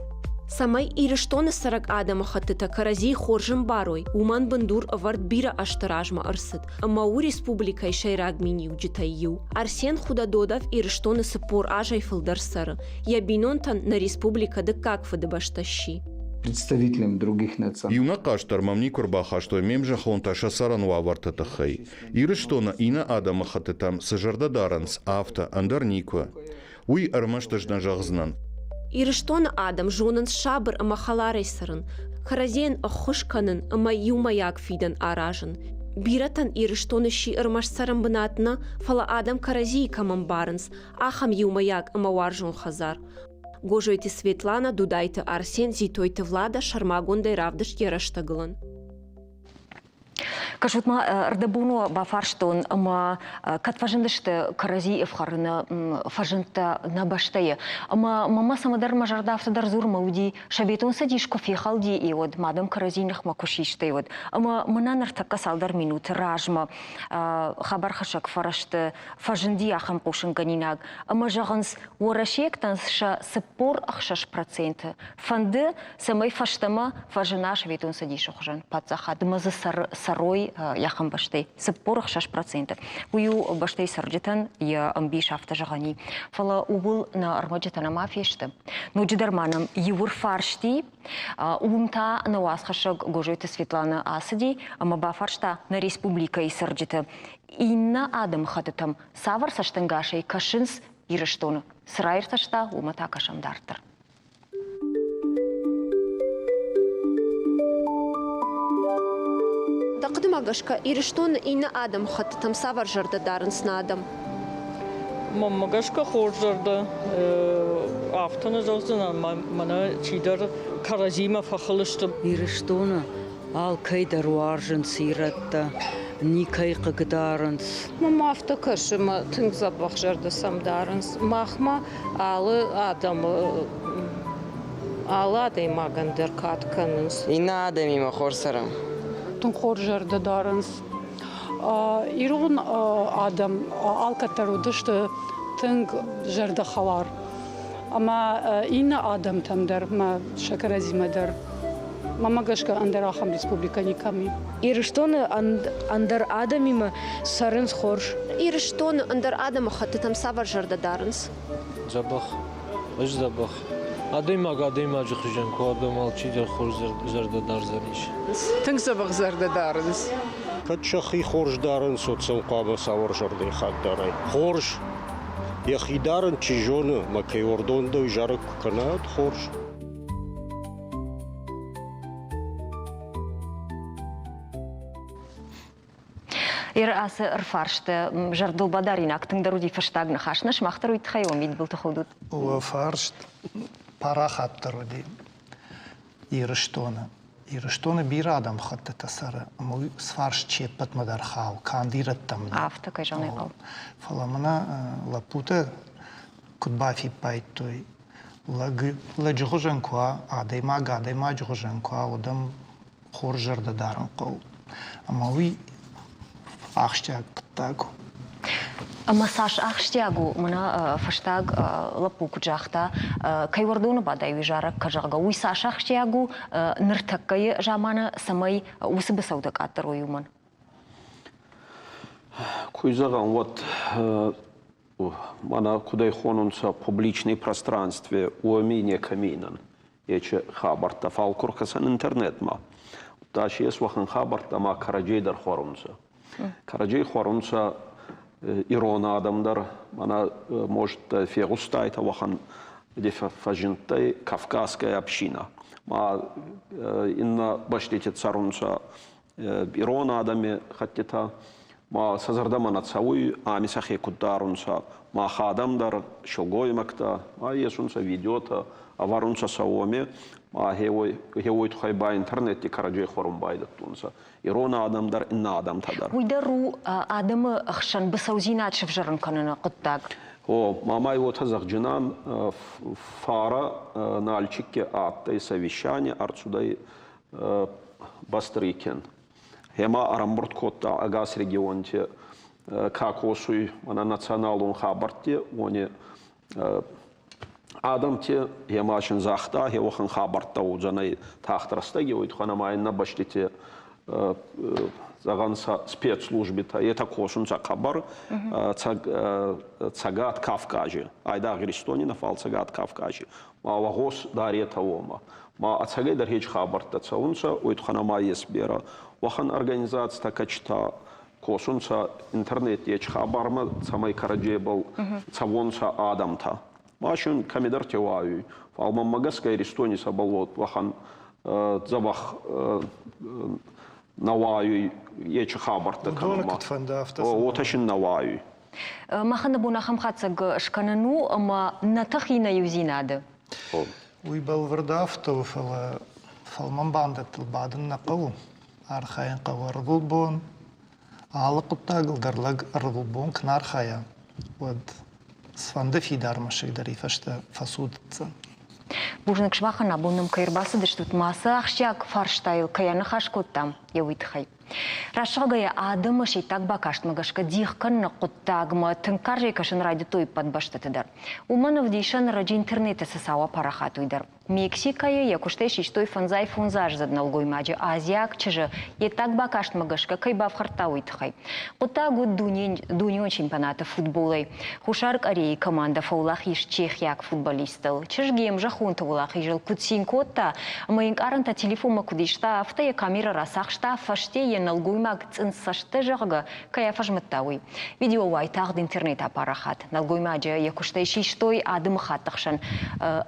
Цӕмӕй Ирыстоны цӕрӕг адӕмыхӕттытӕ кӕрӕдзийы хорз ӕмбарой, уымӕн бындур ӕвӕрд бирӕ ӕзты размӕ ӕрцыд ӕмӕ у республикӕйы сӕйраг миниуджытӕй иу. Арсен Худододов Ирыстоны 40 азӕй фылдӕр цӕры. Йӕ бинонтӕн нӕ республикӕ дыккаг фыдыбӕстӕ сси. Представителям других национальностей. Иунӕг хъаст дӕр мӕм никуы ӕрбахастой ме мзӕххонтӕ сӕ цӕрӕн уавӕрты тыххӕй. Ирыстоны иннӕ адӕмыхӕттытӕм цы зӕрдӕ дарынц, афтӕ, ӕндӕр никуы. Уый ӕрмӕст ӕз нӕ зӕгъдзынӕн. Ирыстоны адӕм зонынц сабыр ӕмӕ хӕларӕй цӕрын, кӕрӕдзийӕн ӕххуыс кӕнын ӕмӕ иумӕйаг фидӕн аразын. Бирӕтӕн Ирыстоны сси ӕрмӕст цӕрӕнбынат нӕ, фӕлӕ адӕм кӕрӕдзийы кӕм ӕмбарынц, ахӕм иумӕйаг ӕмӕ уарзон хӕдзар. Гозойты Светлана, Дудайты Арсен, Зитойты Влада сӕрмагондӕй равдыст йӕ рӕстӕгылӕн. Кӕсут ма, ӕрдӕбоны бафарстон ӕмӕ кӕд фӕзындысты кӕрӕдзи ӕфхӕрыны фӕзындтӕ нӕ бӕстӕйы. Ӕмӕ мӕмӕ цӕмӕдӕр мӕ зӕрдӕ афтӕ дӕр дзуры, мӕ уыди, Советон Цӕдис куы фехӕлди, уӕд ма адӕм кӕрӕдзи ныхмӕ куы систой, уӕд. Ӕмӕ мӕнӕ ныртӕккӕ цалдӕр минуты размӕ хабархӕссӕг фӕрӕзты фӕзынди ахӕм хъусынгӕнинаг, ӕмӕ зӕгъынц, уӕрӕсейӕгтӕн сӕ 46% фӕнды, цӕмӕй фӕстӕмӕ фӕзына Советон Цӕдисы хуызӕн паддзахад ӕмӕ дзы цӕрой йӕхи бӕстӕй 46%. Уый у бӕстӕйы цӕрджытӕн йӕ ӕмбис афтӕ зӕгъӕн и. Фӕлӕ ууыл нӕ ӕрмӕджытӕ нӕма фесты. Ноджыдӕр ма нӕм иуыр фарсти, уым та нӕ уацхӕссӕг Гозойты Светлана ацыди ӕмӕ бафарста нӕ республикӕйы цӕрджыты иннӕ адӕмыхӕттытӕм цавӕр цӕстӕнгасӕй кӕсынц Ирыстоны. Цы раиртӕста, уымӕ та кӕсӕм дарддӕр. Дӕ хъуыдымӕ гӕсгӕ, Ирыстоны иннӕ адӕмыхӕттытӕм цавӕр зӕрдӕ дарынц нӕ адӕм? Мӕнмӕ гӕсгӕ хорз зӕрдӕ. Афтӕ нӕ зӕгъдзынӕн, мӕнӕ чидӕр кӕрӕдзимӕ фӕхыл сты. Ирыстоны алкӕй дӕр уарзынц ирӕттӕ, никӕй хъыгдарынц. Мӕнмӕ афтӕ кӕсы, мӕ тынг дзӕбӕх зӕрдӕ сӕм дарынц. Махмӕ алы адӕмы алы адӕймагӕн дӕр кад кӕнынц. Иннӕ адӕмимӕ хорз цӕрӕм. Тынг хорз зӕрдӕ дарынц. Ирон адӕм алкӕддӕр уыдысты тынг зӕрдӕхӕлар. Ӕмӕ иннӕ адӕмтӕм дӕр, мӕ сӕ кӕрӕдзимӕ дӕр. Мӕнмӕ гӕсгӕ ӕндӕр ахӕм республикӕ никӕм и. Ирыстоны ӕндӕр адӕмимӕ цӕрынц хорз. Ирыстоны ӕндӕр адӕмыхӕттытӕм цавӕр зӕрдӕ дарынц? Дзӕбӕх. Ӕз дзӕбӕх. Адӕймаг адӕймаджы хуызӕн куы адӕм алчидӕр хорз зӕрдӕ дардзӕнис. Тынг дзӕбӕх зӕрдӕ дарынц. Кӕд сӕхи хорз дарынц, уӕд сӕм хъуамӕ цавӕр зӕрдӕйы хатт дарай? Хорз. Йӕхи дарын чи зоны, мӕ кӕй уӕрдон дӕу зарӕг куы кӕна, уӕд хорз. Ир ацы ӕрфарсты зӕрдыл бадаринаг тынгдӕр уыди фӕстаг ныхас. Нӕ сымах дӕр уый тыххӕй уӕ мидбылты худут. Уӕ фарст парахатдӕр уыди Ирыстоны. Ирыстоны бирӕ адӕмыхӕттытӕ цӕры, ӕмӕ уый фарст се ппӕтмӕ дӕр хауы, канд ирӕттӕм нӕ. Афтӕ кӕй зӕгъын хъӕуы. Фӕлӕ мӕнӕ лӕппутӕ куыд бафиппайдтой, лӕг лӕджы хуызӕн куы уа, адӕймаг адӕймаджы хуызӕн куы уа, уӕд ӕм хорз зӕрдӕ дарын хъӕуы. Ӕмӕ уый ахсджиаг хъуыддаг у. Ӕмӕ цас ахсджиаг у, мӕнӕ фӕстаг лӕппу куыд загъта, кӕй уӕрдоны бадай, уый зарӕг кӕ, зӕгъгӕ, уый цас ахсджиаг у ныртӕккӕйы заманы, цӕмӕй уыцы быцӕутӕ къаддӕр уой, уымӕн? Куы зӕгъӕм, уӕд мӕнӕ куд ӕй хонунцӕ, публичный пространстве уоми некӕми нӕн ечи хабӕрттӕ, фал ку ркӕсӕн интернетмӕ, удта си ес уӕхӕн хабӕрттӕ ма кӕрӕдзей дӕр хуӕрунцӕ. Кӕрӕдзей хуӕрунцӕ ирон адӕм дӕр, мӕнӕ, может, фегъустайтӕ уӕхӕн фӕззиндтӕй Кавказская община. Ма иннӕ бӕстити цӕрунцӕ ирон адӕми хӕттитӕ, ма сӕ зӕрдӕмӕ нӕ цӕуй, ами сӕхе куд дарунцӕ, мах адӕм дӕр, силгоймӕгтӕ, ма есунцӕ видеотӕ, ӕвӕрунцӕ сӕ уоми, ма хеуой туххӕй ба интернетти кӕрӕдзей хуӕрун байдӕдтонцӕ. Ирон адӕм дӕр, иннӕ адӕмтӕ дӕр. Уый дӕр у адӕмы хсӕн быцӕудзинад сӕвзӕрын кӕныны хъуыддаг. О, мамай уотӕ зӕгъджынӕн, фарӕ Нальчикке адтӕй совещание, ӕрцудӕй Бастрыкин. Гъема ӕрӕмбурд кодта ӕгас регионти ка косуй мӕнӕ националон хабӕртти, уони адӕмти. Гъема син загъта, гъе уӕхӕн хабӕрттӕ уодзӕнӕй тагъд рӕстӕги, уой туххӕн ӕма иннӕ бӕстити зӕгъӕн, сӕ спецслужбитӕ, етӕ косунцӕ хъӕбӕр Цӕгат Кавкази, айдагъ Иристони нӕ, фал Цӕгат Кавкази. Ма уӕ гъос даретӕ уомӕ. Ма ӕцӕгӕйдӕр хеч хабӕрттӕ цӕунцӕ, уой туххӕн ӕма ес берӕ уӕхӕн организацитӕ, кӕцитӕ косунцӕ интернети ечи хабармӕ, цӕмӕй кӕрӕдзебӕл цӕуонцӕ адӕмтӕ. Ма син кӕмидӕр теуайуй, фал мӕнмӕ гӕсгӕ Иристони цӕбӕл уӕхӕн дзӕбӕх нӕ уайуй ечи хабӕрттӕ кӕнунмӕ. Уотӕ син нӕ уайуй. Махӕн нӕ бон ахӕм хатдзӕг скӕнын у, ӕмӕ нӕ тых и нӕ иудзинады. Уый бӕлвырд афтӕ у, фӕлӕ фӕлмӕн бандӕттыл бадын нӕ хъӕуы. Архайын хъӕуы ӕрвылбон. Алы хъуыддагыл дӕр лӕг ӕрвылбон куы нӕ архайа, уӕд цыфӕнды фидар мӕсыг дӕр и фӕстӕ фӕцуддзӕн. Бузныг сымахӕн, абон нӕм кӕй ӕрбацыдыстут, ма цы ахсджиаг фарстайыл кӕй аныхас кодтам, йӕ уый тыххӕй. Раст зӕгъгӕйӕ, адӕмы се ддаг бакастмӕ гӕсгӕ дих кӕныны хъуыддагмӕ тынг карзӕй кӕсын райдыдтой ӕппӕт бӕстӕты дӕр. Уымӕн ӕвдисӕн ӕрӕджы интернеты цы цау апарахат, уый дӕр. Мексикӕйы йӕ куыстӕй систой фӕндзай фондзаздзыд нӕлгоймаджы азиаг чызджы йе ддаг бакастмӕ гӕсгӕ кӕй бафхӕрдта, уый тыххӕй. Хъуыддаг уыд дунеон чемпионаты футболӕй. Хуссар Кореяйы командӕ фӕуӕлахиз чехиаг футболисттыл. Чызг йе мзӕххонты уӕлахизыл куыд цин кодта ӕмӕ йын къарӕнтӕ телефонмӕ куыд иста, афтӕ йӕ камерӕ рацахста, фӕсте йӕ нӕлгоймаг цъындцӕстӕ, зӕгъгӕ, кӕй афӕзмыдта, уый. Видео уайтагъд интернет апарахат. Нӕлгоймаджы йӕ куыстӕй систой адӕмыхатты хсӕн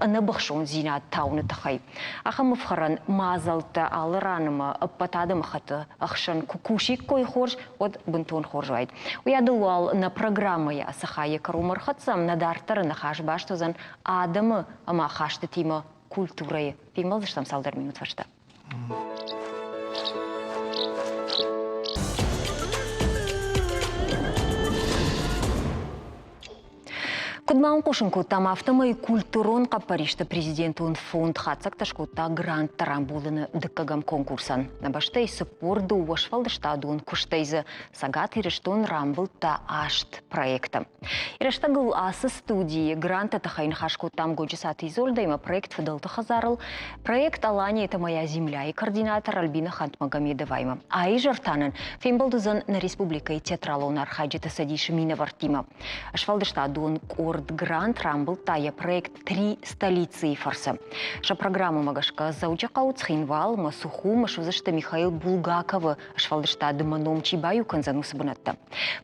ӕнӕбыхсондзинад тауыны тыххӕй. Ахӕм ӕфхӕрӕн мадзӕлттӕ алы ран ӕмӕ ӕппӕт адӕмыхатты ӕхсӕн куы кусиккой хорз, уӕд бынтон хорз уаид. Уыйадыл уал нӕ программӕйы ацы хайы кӕронмӕ ӕрхӕццӕ, нӕ дарддӕры ныхас баст уыдзӕн адӕмы ӕмӕ ахастытимӕ культурӕйы. Фембӕлдзыстӕм цалдӕр минут фӕстӕ. Куыд ма хъусын кодтам, афтӕмӕй культурон хъӕппӕристы президентон фонд хатдзӕгтӕ скодта гранттӕ рамбулыны дыккӕгӕм конкурсӕн. Нӕ бӕстӕйы 42 сфӕлдыстадон куыстӕй дзы Цӕгат Ирыстон рамбылдта аст проекты. Рӕстӕгыл ацы студийы гранты тыххӕй ныхас кодтам Годжысаты Изольдӕимӕ проект Фыдӕлты хӕдзарыл, проект Алания это моя земля-йы координатор Альбина Хантмагомедоваимӕ. Аизӕр та нын фембӕлд уыдзӕн нӕ республикӕйы театралон архайджыты цӕдисы минӕвӕрттимӕ. Сфӕлдыстадон къорд грант рамбылдта йӕ проект «Три столицы»-йы фӕрцы. Сӕ программӕмӕ гӕсгӕ Дзӕуджыхъӕу, Цхинвал ӕмӕ Сухумы суыдзысты Михаил Булгаковы сфӕлдыстады мӕ ном чи баиу кӕндзӕн, уыцы бынӕттӕ.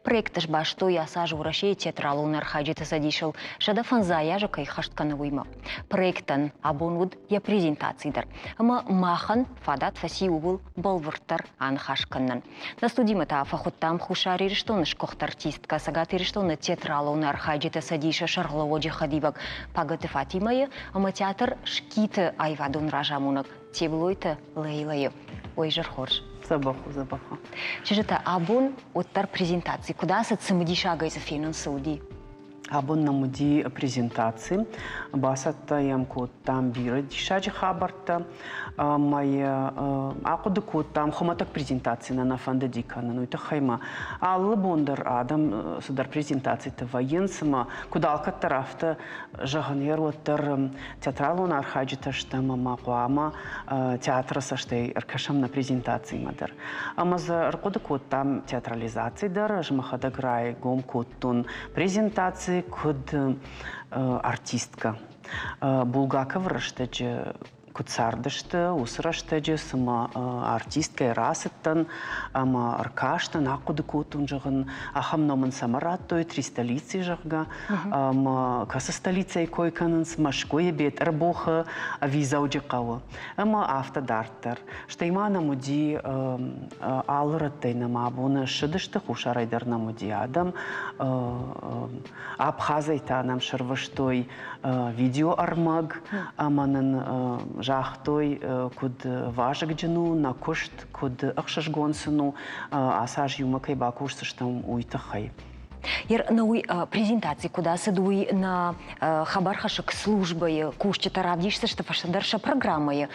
Проекты сбастой ацы аз Уӕрӕсейы театралон архайджыты цӕдисыл 150 азы кӕй хӕст кӕны, уыимӕ. Проектӕн абон уыд йӕ презентаци дӕр. Ӕмӕ махӕн фадат фӕци ууыл бӕлвырддӕр аныхас кӕнынӕн. Нӕ студимӕ та фӕхуыдтам Хуссар Ирыстоны сгуыхт артисткӕ, Цӕгат Ирыстоны театралон архайджыты цӕдисы сӕргълӕууӕджы хӕдивӕг Пагӕты Фатимӕйы ӕмӕ театр Скиты аивадон разамонӕг Теблойты Лейлӕйы. Ой, изӕр хорз. Дзӕбӕх у, дзӕбӕх у. Чызджытӕ, абон уӕддӕр презентаци куыд ацыд, цымыдисагӕй дзы фенын цы уыди? Абон нӕм уыди презентаци. Бацӕттӕ йӕм кодтам бирӕ диссаджы хабӕрттӕ. Ӕмӕ йӕ ахъуыды кодтам, хуымӕтӕг презентаци нӕ нӕ фӕндыди кӕнын. Уый тыххӕй ма алы бон дӕр адӕм цыдӕр презентациты вӕййынц ӕмӕ куыд алкӕддӕр, афтӕ зӕгъын, йе уӕддӕр театралон архайджытӕ стӕм ӕмӕ хъуамӕ театры цӕстӕй ӕркӕсӕм нӕ презентацимӕ дӕр. Ӕмӕ дзы ӕрхъуыды кодтам театрализаци дӕр, ӕз мӕхӕдӕг райгом кодтон презентаци куыд артисткӕ. Булгаковы рӕстӕджы куыд цардысты, уыцы рӕстӕджы цыма артисткӕй рацыдтӕн ӕмӕ ӕркастӕн, ахъуыды кодтон, зӕгъын, ахӕм ном ын цӕмӕ радтой, три столицы, зӕгъгӕ, ӕмӕ кӕцы столицӕйы кой кӕнынц, Мӕскуыйы, Бетъырбухы ӕви Дзӕуджыхъӕуы. Ӕмӕ афтӕ дарддӕр. Стӕй ма нӕм уыди алы рӕттӕй нӕм абоны ссыдысты, хуссарӕй дӕр нӕм уыди адӕм. Абхазӕй та нӕм сӕрвыстой видеоӕрмӕг ӕмӕ нын загътой, куыд вазыгджын у нӕ куыст, куыд ӕхсызгон сын у, ацы аз иумӕ кӕй бакусдзыстӕм, уый тыххӕй. Нӕ уый презентаци куыд ацыд, уый нӕ хабархӕссӕг службӕйы кусджытӕ равдисдзысты фӕстӕдӕр сӕ программӕйы.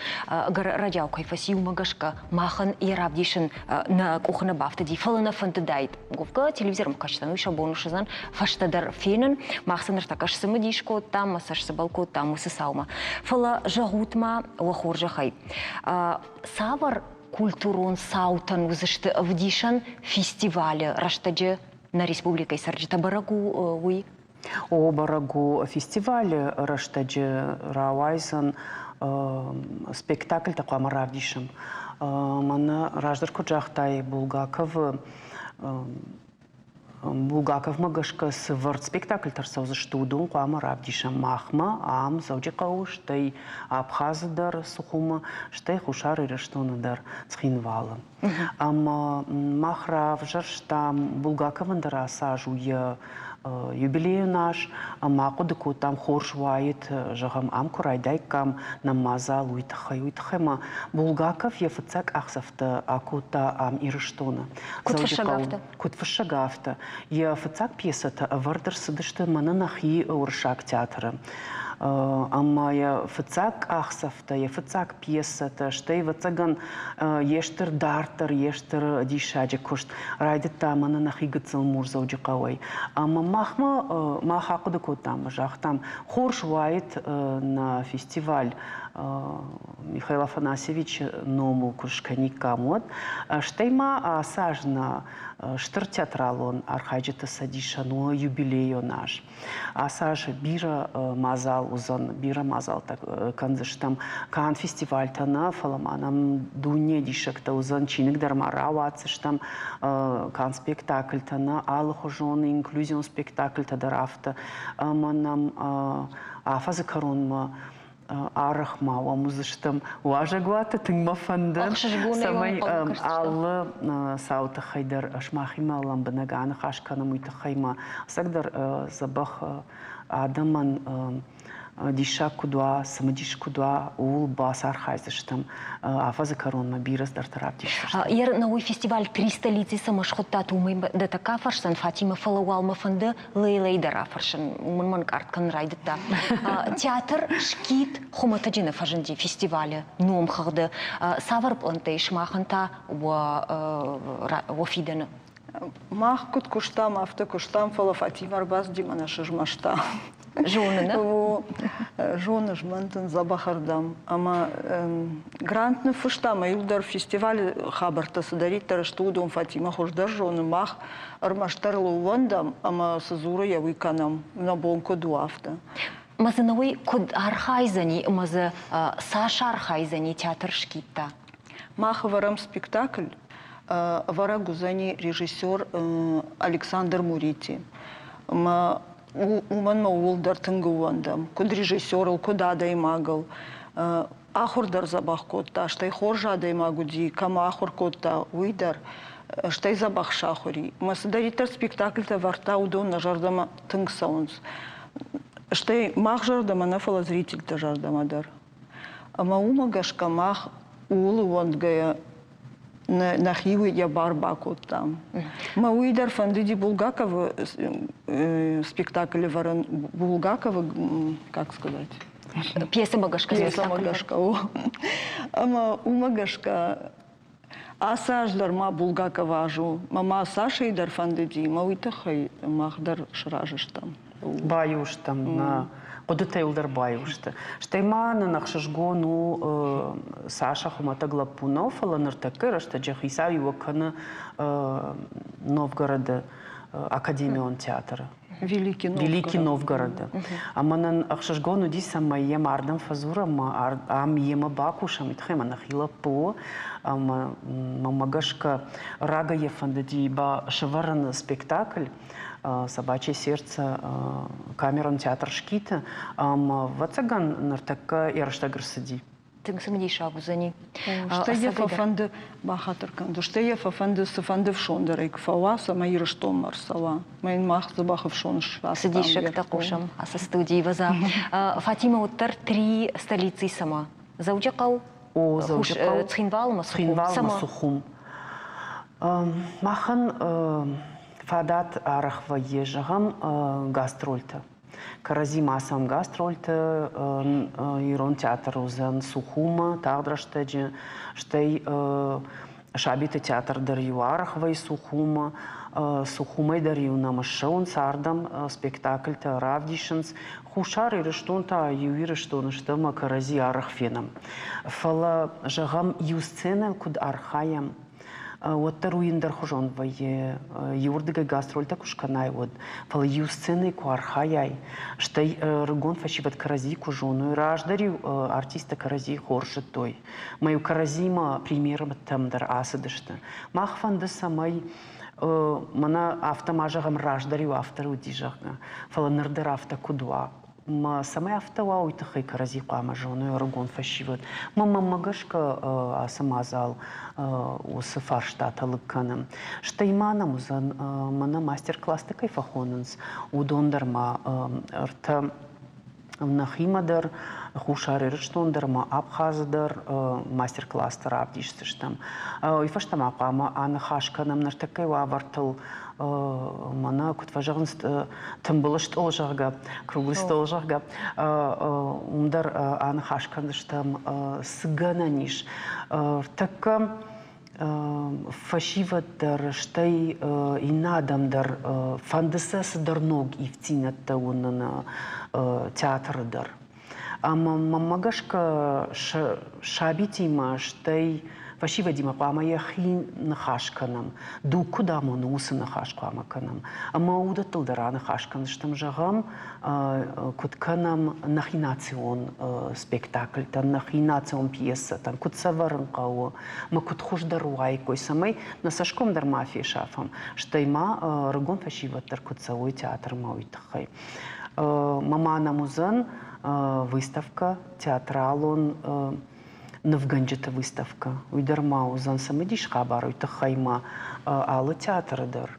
Ӕгӕр рӕджиау кӕй фӕци, уымӕ гӕсгӕ махӕн йӕ равдисын нӕ къухы нӕ бафтыди, фӕлӕ нӕ фӕндыдаид. Уӕвгӕ телевизормӕ кӕсдзӕн, уый сӕ бон суыдзӕн фӕстӕдӕр фенын. Мах сын ныртӕккӕ сцымыдис кодтам, мӕ сӕ сцыбӕл кодтам уыцы цаумӕ. Фӕлӕ зӕгъут-ма уӕ хорзӕхӕй, цавӕр культурон цаутӕн уыдзысты ӕвдисӕн фестивалы рӕстӕджы нӕ республикӕйы цӕрджытӕ бӕрӕг у уый? О, бӕрӕг у, фестивалы рӕстӕджы рауайдзӕн спектакльтӕ хъуамӕ равдисӕм. Мӕнӕ раздӕр куыд загътай, Булгаковы Булгаковмӕ гӕсгӕ цы вӕрд спектакльтӕ ӕрцӕудзысты, уыдон хъуамӕ равдисӕм махмӕ, ам, Дзӕуджыхъӕуы, стӕй Абхазы дӕр, Сухумы, стӕй Хуссар Ирыстоны дӕр, Цхинвалы. Ӕмӕ мах равзӕрстам, Булгаковӕн дӕр ацы аз у йӕ юбилейон аз, ӕмӕ ахъуыды кодтам, хорз уаид, зӕгъӕм, ам куы райдаиккам нӕ мадзал, уый тыххӕй. Уый тыххӕй ма Булгаков йӕ фыццаг къахдзӕфтӕ акодта ам Ирыстоны. Куыд фыссӕг афтӕ? Куыд фыссӕг афтӕ. Йӕ фыццаг пьесӕтӕ ӕвӕрд ӕрцыдысты мӕнӕ нӕхи уырыссаг театры. Ӕмӕ йӕ фыццаг къахдзӕфтӕ, йӕ фыццаг пьесӕтӕ, стӕй, ӕвӕццӕгӕн, йе стыр дарддӕр, йе стыр диссаджы куыст райдыдта мӕнӕ нӕхи гыццыл Мурдзӕуджыхъӕуӕй. Ӕмӕ махмӕ мах ахъуыды кодтам ӕмӕ загътам, хорз уаид нӕ фестиваль Михаил Афанасьевичы номыл куы скӕниккам, уӕд. Стӕй ма ацы аз нӕ стыр театралон архайджыты цӕдисӕн у юбилейон аз. Ацы аз бирӕ мадзал уыдзӕн, бирӕ мадзалтӕ кӕндзыстӕм. Канд фестивальтӕ нӕ, фӕлӕ ма нӕм дуне диссӕгтӕ уыдзӕн, чиныг дӕр ма рауадздзыстӕм, канд спектакльтӕ нӕ, алыхуызон инклюзион спектакльтӕ дӕр афтӕ. Ӕмӕ нӕм афӕдзы кӕронмӕ арӕх ма уӕм уыдзыстӕм уазӕгуаты, тынг мӕ фӕнды, цӕмӕй алы цауы тыххӕй дӕр сымахимӕ лӕмбынӕг аныхас кӕнӕм, уый тыххӕй ма ӕцӕгдӕр дзӕбӕх адӕмӕн диссаг куыд уа, цымыдис куыд уа, ууыл бацархайдзыстӕм. Афӕдзы кӕронмӕ бирӕ цыдӕртӕ равдисдзыстӕм. Ер науи фестиваль «Три столицы» цӕмӕ схуыдтат, уымӕй дӕ тӕккӕ фӕрсдзӕн, Фатимӕ, фӕлӕ уал мӕ фӕнды Лейлӕй дӕр афӕрсын, уымӕн мӕ ӕнкъард кӕнын райдыдта. Театр «Скит» хуымӕтӕджы нӕ фӕзынди фестивалы номхыгъды. Цавӕр пълӕнттӕ ис сымахӕн та уӕ фидӕны? Мах куыд куыстам, афтӕ куыстам, фӕлӕ Фатимӕ ӕрбацыди мӕнӕ сызмӕста. Зоны, нӕ? Зоны, змӕнтын дзӕбӕхӕрдӕм. Ӕмӕ грант ныффыста ӕмӕ иу дӕр фестивалы хабӕрттӕ цыдӕриддӕр сты, уыдон Фатимӕ хуыздӕр зоны. Мах ӕрмӕстдӕр ыл ӕууӕндӕм ӕмӕ цы дзуры, йӕ уый кӕнӕм, нӕ бон куыд у, афтӕ. Ӕмӕ дзы уый куыд архайдзӕни ӕмӕ дзы цас архайдзӕни театр Скидта? Мах ӕвӕрӕм спектакль, ӕвӕрӕг уыдзӕни режиссер Александр Мурити. Ӕмӕ уымӕн ма ууыл дӕр тынг ӕууӕндӕм, куыд режиссерыл, куыд адӕймагыл. Ахуыр дӕр дзӕбӕх кодта, стӕй хорз адӕймаг уыди, кӕм ахуыр кодта, уый дӕр, стӕй дзӕбӕх сахуыр и. Ӕмӕ цыдӕриддӕр спектакльтӕ ӕвӕрдта, уыдон нӕ зӕрдӕмӕ тынг цӕуынц. Стӕй мах зӕрдӕмӕ нӕ, фӕлӕ зрительты зӕрдӕмӕ дӕр. Ӕмӕ уымӕ гӕсгӕ мах ууыл ууӕндгӕйӕ нӕхи уый йӕ бар бакодтам. Мӕ уый дӕр фӕндыди Булгаковы спектакль ӕвӕрын, Булгаковы, как сказать? Пьесӕмӕ гӕсгӕ. Пьесӕмӕ гӕсгӕ, о. Ӕмӕ уымӕ гӕсгӕ ацы аз дӕр ма Булгаковы аз у. Мӕ ма Сашӕйы дӕр фӕндыди, мӕ уый тыххӕй мах дӕр сразы стӕм. Баиу стӕм, нӕ хъуыдытӕ иуылдӕр баиу сты. Стӕй ма нын ӕхсызгон у, Саша хуымӕтӕг лӕппу нӕу, фӕлӕ ныртӕккӕ рӕстӕджы хицауиуӕг кӕны Новгороды академион театры. Великий Новгород. Великий Новгороды. Ӕмӕ нын ӕхсызгон уыди, цӕмӕй йӕм ардӕм фӕдзурӕм, ам йемӕ бакусӕм, уый тыххӕй мӕ нӕхи лӕппу у. Ӕмӕ мӕнмӕ гӕсгӕ рагӕй йӕ фӕндыди сӕвӕрын спектакль «Собачье сердце» камерон театр Шкиты. Ӕмӕ, ӕвӕццӕгӕн, ныртӕккӕ йӕ рӕстӕг ӕрцыди. Тынг цымыдисаг уыдзӕни. Стӕй йӕ фӕфӕнды бахатыр кӕн, стӕй йӕ фӕфӕнды цыфӕнды фсон дӕр ӕй куы фӕуа, цӕмӕй Ирыстонмӕ ӕрцӕуа. Мӕ йын мах дзӕбӕх ӕфсон ссардтам. Цы диссӕгтӕ хъусӕм ацы студийы, ӕвӕдза. Фатимӕ, уӕддӕр три столицы цӕмӕ? Дзӕуджыхъӕу, О, Дзӕуджыхъӕу, Цхинвалмӕ, Цхинвалмӕ, Сухум. Махӕн фадат арӕх вӕййы, зӕгъӕм, гастрольтӕ. Кӕрӕдзимӕ сӕм гастрольты ирон театр уыдзӕн Сухумы тагъд рӕстӕджы, стӕй сабиты театр дӕр иу арӕх вӕййы Сухумы. Сухумӕй дӕр иу нӕм ссӕуынц ардӕм, спектакльтӕ равдисынц. Хуссар Ирыстон та иу Ирыстон сты ӕмӕ кӕрӕдзи арӕх фенӕм. Фӕлӕ, зӕгъӕм, иу сценӕйыл куыд архайӕм, уӕддӕр уый ӕндӕрхуызон вӕййы. Иуырдыгӕй гастрольтӕ куы скӕнай, уӕд. Фӕлӕ иу сценӕйы куы архайай, стӕй ӕрыгон фӕсивӕд кӕрӕдзи куы зоной, раздӕр-иу артисттӕ кӕрӕдзи хорз зыдтой. Ӕмӕ-иу кӕрӕдзимӕ премьерӕтӕм дӕр ацыдысты. Мах фӕнды, цӕмӕй мӕнӕ афтӕ ма зӕгъӕм, раздӕр-иу афтӕ уыди, зӕгъгӕ, фӕлӕ ныр дӕр афтӕ куыд уа. Ма цӕмӕй афтӕ уа, уый тыххӕй кӕрӕдзи хъуамӕ зоной ӕрыгон фӕсивӕд. Мӕ мӕнмӕ гӕсгӕ ацы мадзал уыцы фарстатӕ лыг кӕны. Стӕй ма нӕм уыдзӕн, мӕнӕ мастер-класстӕ кӕй фӕхонынц, уыдон дӕр ма ӕртӕ нӕхимӕ дӕр, Хуссар Ирыстон дӕр ӕмӕ Абхазы дӕр мастер-класстӕ равдисдзыстӕм. Уый фӕстӕ ма хъуамӕ аныхас кӕнӕм ныртӕккӕйы уавӕртыл, мӕнӕ куыд фӕзӕгъынц, тымбыл стъол, зӕгъгӕ, круглый стол, зӕгъгӕ, уым дӕр аныхас кӕндзыстӕм, цы гӕнӕн ис. Ӕртӕккӕ фӕсивӕд дӕр, стӕй иннӕ адӕм дӕр фӕнды сӕ цыдӕр ног ивддзинӕдтӕ уынын театры дӕр. Ӕмӕ мӕнмӕ гӕсгӕ сабитимӕ, стӕй фӕсивӕдимӕ хъуамӕ йӕхи ныхас кӕнӕм. Дуг куыд амоны, уыцы ныхас хъуамӕ кӕнӕм. Ӕмӕ уыдӕттыл дӕр аныхас кӕндзыстӕм, зӕгъӕм, куыд кӕнӕм нӕхи национ спектакльтӕн, нӕхи национ пьесӕтӕн, куыд сӕвӕрын хъӕуы, ӕмӕ куыд хуыздӕр уаиккой, цӕмӕй нӕ цӕсгом дӕр ма фесафӕм, стӕй ма ӕрыгон фӕсивӕд дӕр куыд цӕуой театрмӕ, уый тыххӕй. Мӕ ма нӕм уыдзӕн выставкӕ, театралон нывгӕнджыты выставкӕ. Уый дӕр ма уыдзӕн цымыдис хабар, уый тыххӕй ма алы театры дӕр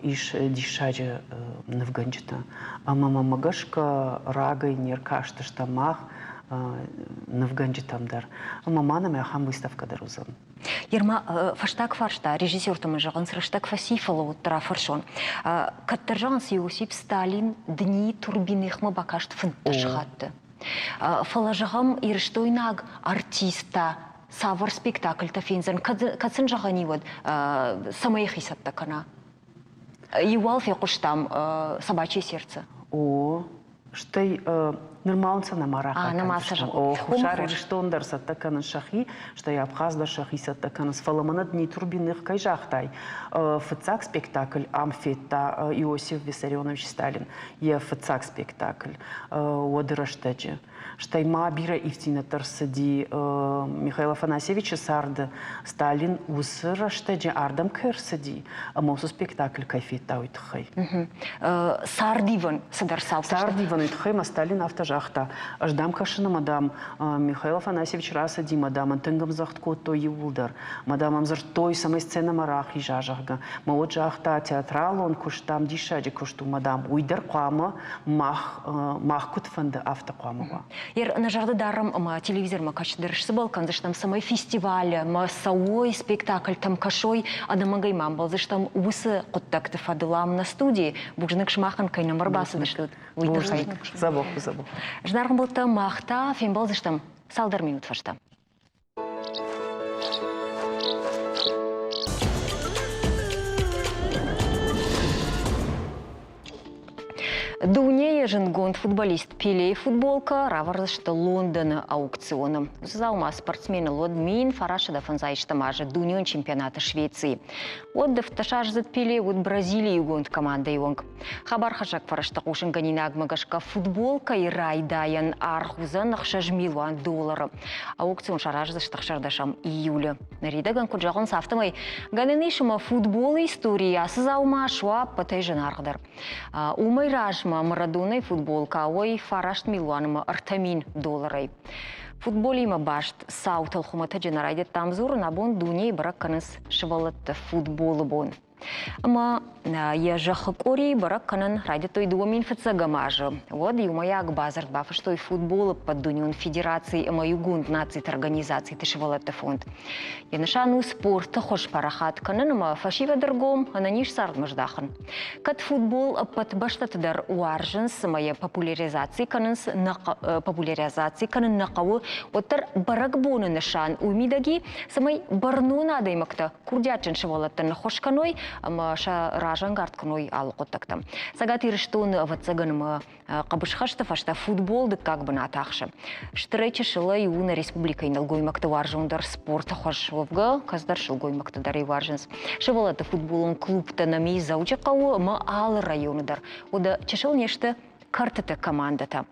ис диссаджы нывгӕнджытӕ. Ӕмӕ мӕмӕ гӕсгӕ рагӕй не ркастыстӕм мах нывгӕнджытӕм дӕр. Ӕмӕ ма нӕм ахӕм выставкӕ дӕр уыдзӕн. Ерма, фӕстаг фарста режиссертӕ мын зӕгъынц, рӕстӕг фӕци, фӕлӕ уӕддӕр афӕрсон. Кӕддӕр зӕгъынц, Иосиф Сталин дни Турбиныхмӕ бакаст 15 хатты. Фӕлӕ, зӕгъӕм, ирыстойнаг артисттӕ цавӕр спектакльтӕ фендзӕн, кӕд сын зӕгъӕн уӕд, цӕмӕй йӕхи цӕттӕ кӕна? Иу уал фехъуыстам «Собачье сердце». О, стӕй нырма уын сӕ нӕма рахатӕн. О, Хуссар Ирыстон дӕр цӕттӕ кӕнынц сӕхи, стӕй Абхаз дӕр сӕхи цӕттӕ кӕнынц. Фӕлӕ мӕнӕ Дмитрий кӕй загътай, фыццаг спектакль ам федта Иосиф Виссарионович Сталин. Йӕ фыццаг спектакль уӕды рӕстӕджы. Стӕй ма бирӕ ивддзинӕдтӕ рцыди Михаил Афанасьевичы царды. Сталин уыцы рӕстӕджы ардӕм кӕй ӕрцыди ӕмӕ уыцы спектакль кӕй федта, уый тыххӕй. Цардивӕн цыдӕр цаутӕ. Цардивӕн. Ӕвӕццӕгӕн, уый тыххӕй ма Сталин афтӕ загъта, ӕз дӕм кӕсын ӕмӕ, дам, Михаил Афанасьевич рацыди, мӕ, дам, ын тынг ӕмдзӕгъд кодтой иууылдӕр. Мӕ, дам, ӕм дзырдтой, цӕмӕй сценӕмӕ рахиза, зӕгъгӕ. Мӕ уӕд загъта, театралон куыст, дам, диссаджы куыст у, мӕ, дам, уый дӕр хъуамӕ мах, мах куыд фӕнды, афтӕ хъуамӕ уа. Ер нӕ зӕрдӕ дарӕм ӕмӕ телевизормӕ кӕсдӕр сцыбӕл кӕндзыстӕм, цӕмӕй фестивалмӕ цӕуой, спектакльтӕм кӕсой, ӕнӕмӕнгӕй ма ӕмбӕлдзыстӕм уыцы хъуыддӕгты фӕдыл ам нӕ студийы. Бузныг сымахӕн, кӕй нӕм ӕрбацыдыстут, уый тыххӕй. Дзӕбӕх у, дзӕбӕх. Зынаргъ ӕмбӕлттӕ, мах та фембӕлдзыстӕм цалдӕр минут фӕстӕ. Дунейы зындгонд футболист Пелейы футболкӕ равӕрдзысты Лондоны аукционы. Уыцы дзаума спортсменыл уыд 1950 азы дунеон чемпионаты Швецийы. Уӕд ӕвддӕсаздзыд Пеле уыд Бразилийы иугонд командӕйы онг. Хабархӕссӕг фӕрӕзты хъусынгӕнинагмӕ гӕсгӕ футболкӕйы райдайӕн аргъ уыдзӕн 6 милуан доллары. Аукцион сараздзысты 16 июлы. Ныридӕгӕн куыд зӕгъынц, афтӕмӕй гӕнӕн ис ӕмӕ футболы историйы ацы дзаума суа ӕппӕтӕй зынаргъдӕр. Уымӕй размӕ Марадонайы футболкӕ уой 9 милуан ӕмӕ 3 000 долларӕй. Футболимӕ баст цаутыл хуымӕтӕджы нӕ райдыдтам дзурын, абон дунейы бӕрӕг кӕнынц сывӕллӕтты футболы бон. Ӕмӕ йӕ зӕххы къорийы бӕрӕг кӕнын райдыдтой 2000 фыццӕгӕм азы. Уӕд иумӕйаг бадзырд бафыстой футболы ӕппӕтдунеон федераци ӕмӕ Иугонд Нациты Организациты сывӕллӕтты фонд. Йӕ нысан у спорты хуыз парахат кӕнын ӕмӕ фӕсивӕды ргом ӕнӕниз цардмӕ здахын. Кӕд футбол ӕппӕт бӕстӕты дӕр уарзынц ӕмӕ йӕ популяризаци кӕнынц, нӕ популяризаци кӕнын нӕ хъӕуы, уӕддӕр бӕрӕгбоны нысан уый мидӕг и, цӕмӕй бӕрнон адӕймӕгтӕ курдиатджын сывӕллӕттӕн ныххуыс кӕной ӕмӕ сӕ разӕнгард кӕной алы хъуыддӕгтӕм. Цӕгат Ирыстоны, ӕвӕццӕгӕн, ӕмӕ хъӕбысхӕсты фӕстӕ футбол дыккаг бынат ахсы. Стырӕй чысылӕй у нӕ республикӕйы нӕлгоймӕгты уарзондӕр спорты хуыз. Уӕвгӕ, кӕцыдӕр сылгоймӕгты дӕр ӕй уарзынц. Сывӕллӕтты футболон клубтӕ нӕм и Дзӕуджыхъӕуы ӕмӕ алы районы дӕр. Уӕдӕ чысыл не сты кӕртыты командӕтӕ.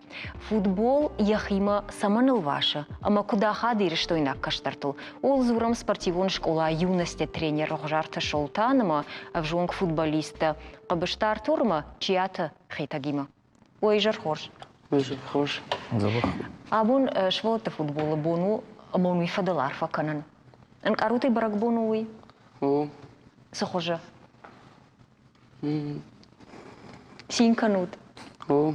Футбол йӕхимӕ цӕмӕн ӕлвасы ӕмӕ куыд ахады ирыстойнаг кӕстӕртыл, ууыл дзурӕм спортивон скъола «Юность» тренер Гъуызарты Солтан ӕмӕ ӕвзонг футболисттӕ Хъыбызты Артур ӕмӕ Чиаты Хетӕгимӕ. Ой, изӕр хорз. Изӕр хорз. Абон сывӕллӕтты футболы бон у ӕмӕ уый фӕдыл арфӕ кӕнын. Ӕнкъарут бӕрӕгбон у уый? О. Цы хуызы? Цин кӕнут? О.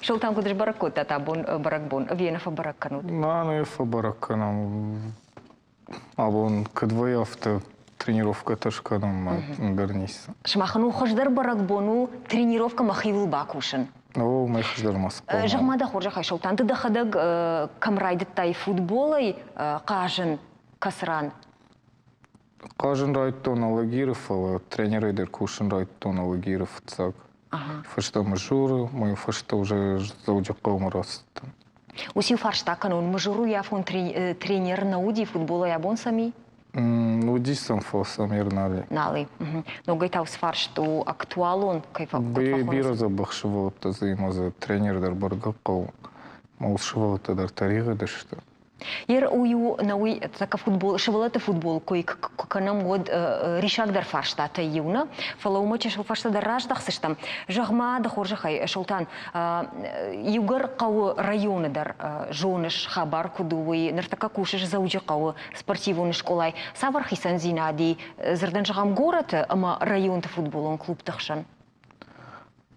Солтан, куыд сбӕрӕг кодтат абон бӕрӕгбон? Ӕви нӕ фӕбӕрӕг кӕнут? Нӕ, нӕ фӕбӕрӕг кӕнӕм. Абон куыд вӕййы, афтӕ тренировкӕтӕ скӕнӕм, ӕндӕр ницы. Сымахӕн у хуыздӕр бӕрӕгбон у тренировкӕ мӕхиуыл бакусын. О, мӕ хуыздӕр ма цы хъуамӕ. Зӕгъ-ма дӕ хорзӕхӕй, Солтан, ды дӕхӕдӕг кӕм райдыдтай футболӕй хъазын, кӕцы ран? Хъазын райдыдтон Алагиры, фӕлӕ тренерӕй дӕр кусын райдыдтон Алагиры фыццаг. Фӕстӕ Мызуры, мӕ фӕстӕ уже Дзӕуджыхъӕумӕ рацыдтӕн. Уыциу фарста кӕнон, Мызуру йӕ тренер нӕ уыди футболӕй абон сӕм и? Уыди сӕм, фӕлӕ сӕм ер нал и. Нал и. Ногӕй та уыцы фарст у актуалон, кӕй фӕхонынц? Бирӕ дзӕбӕх сывӕллӕттӕ дзы ӕмӕ дзы тренер дӕр бӕргӕ хъӕуы. Мӕ уыцы сывӕллӕттӕ дӕр тӕригъӕд сты. Ер уый у нӕуый тӕккӕ футбол, сывӕллӕтты футбол куы кӕнӕм, уӕд рисагдӕр фарстатӕй иу нӕ, фӕлӕ уымӕ чысыл фӕстӕдӕр раздӕхдзыстӕм. Зӕгъ-ма, дӕ хорзӕхӕй, Солтан, иугӕр хъӕуы районы дӕр зоныс хабар куыд у, уый, ныртӕккӕ кусыс Дзӕуджыхъӕуы спортивон скъолайы. Цавӕр хицӕндзинад и, дзырдӕн зӕгъӕм, горӕты ӕмӕ районты футболон клубты хсӕн?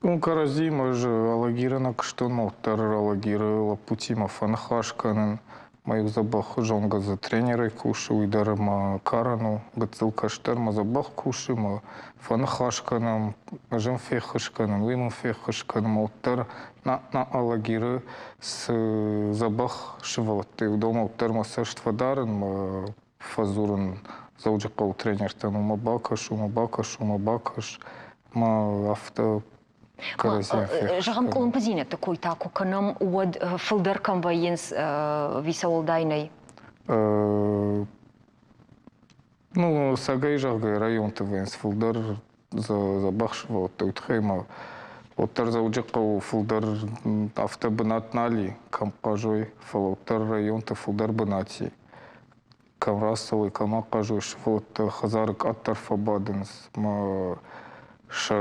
Ну, кӕрӕдзиимӕ ӕз Алагиры нӕ куыстон, уӕддӕр Алагиры лӕппутимӕ фӕныхас кӕнын. Мӕ иу дзӕбӕх зонгӕ дзы тренерӕй кусы, уый дӕр мӕ карӕн у, гыццыл кӕстӕр мӕ дзӕбӕх кусы, мӕ фӕныхас кӕнӕм, ӕз ын феххуыс кӕнын, уый мын феххуыс кӕны, мӕ уӕддӕр нӕ Алагиры цы дзӕбӕх сывӕллӕттӕ, уыдон уӕддӕр мӕ цӕст фӕдарын, мӕ фӕдзурын Дзӕуджыхъӕуы тренертӕн, уымӕ бакӕс, уымӕ бакӕс, уымӕ бакӕс. Ма афтӕ кӕрӕдзийӕн Зӕгъӕм, къуылымпыдзинӕдты кой та куы кӕнӕм, уӕд фылдӕр кӕм вӕййынц ӕви сӕ уӕлдай нӕй? Ну, сагӕй зӕгъгӕ, районты вӕййынц фылдӕр дзӕбӕх сывӕллӕттӕ, уый тыххӕй ма уӕддӕр Дзӕуджыхъӕуы фылдӕр афтӕ бынат нал и, кӕм хъазой, фӕлӕ уӕддӕр районты фылдӕр бынат и. Кӕм рацӕуой, кӕм ахъазой, сывӕллӕттӕ хӕдзары къаддӕр фӕбадынц, ӕмӕ сӕ.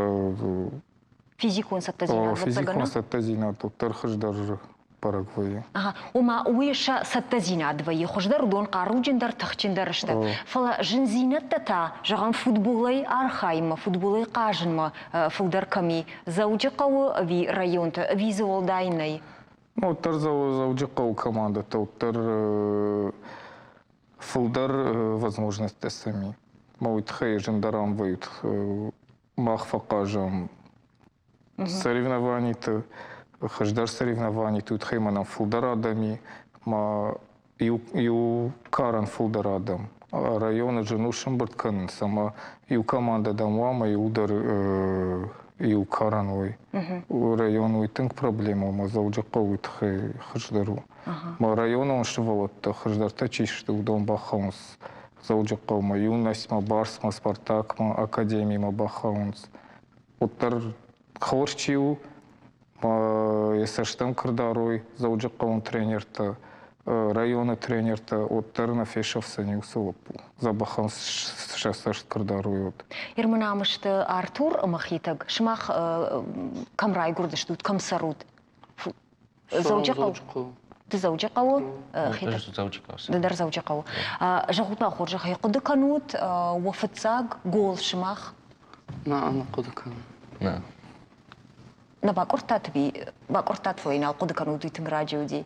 Физикон цӕттӕдзинад Физикон цӕттӕдзинад уӕддӕр хуыздӕр бӕрӕг вӕййы. Ага, ома уый сӕ цӕттӕдзинад вӕййы хуыздӕр, уыдон хъаруджындӕр, тыхджындӕр сты. Фӕлӕ зындзинӕдтӕ та, зӕгъӕм, футболӕй архайынмӕ, футболӕй хъазынмӕ фылдӕр кӕм и? Дзӕуджыхъӕуы ӕви районты, ӕви дзы уӕлдай нӕй? Ну, уӕддӕр Дзӕуджыхъӕуы командӕтӕ уӕддӕр фылдӕр возможносттӕ сӕм и. Мӕ уый тыххӕй зындӕр ам вӕййут. Мах фӕхъазӕм соревнованиты, хуыздӕр соревнованиты, уый тыххӕй мӕнӕн фылдӕр адӕм и, ма иу, иу карӕн фылдӕр адӕм. Районы зын у сӕмбырд кӕнын, ӕмӕ иу командӕ дӕм уа, ӕмӕ иуылдӕр иу карӕн уой. Район уый тынг проблема у, ӕмӕ Дзӕуджыхъӕу уый тыххӕй хуыздӕр у. Мӕ районон сывӕллӕттӕ хуыздӕртӕ чи сты, уыдон бахауынц Дзӕуджыхъӕумӕ, Юностьмӕ, Барсмӕ, Спартакмӕ, Академимӕ бахауынц. Уӕддӕр хорз чи у, йӕ цӕстӕм куы рдарой Дзӕуджыхъӕуы тренертӕ, районы тренертӕ, уӕддӕр нӕ фесӕфдзӕни уыцы лӕппу. Дзӕбӕхӕн сӕ цӕст куы рдарой, уӕд. Ерманамысты Артур ӕмӕ Хетӕг, сымах кӕм райгуырдыстут, кӕм цӕрут? Дзӕуджыхъӕу. Ды Дзӕуджыхъӕуы? Дзӕуджыхъӕуы. Ды дӕр Дзӕуджыхъӕуы. Зӕгъут ма, хорзӕхӕй, хъуыды кӕнут уӕ фыццаг гол сымах? Нӕ, нӕ хъуыды кӕнын. Нӕ. Нӕ бакъуырдтат ӕви бакъуырдтат, фӕлӕ нал хъуыды кӕнут, уый тынг раджы уыди?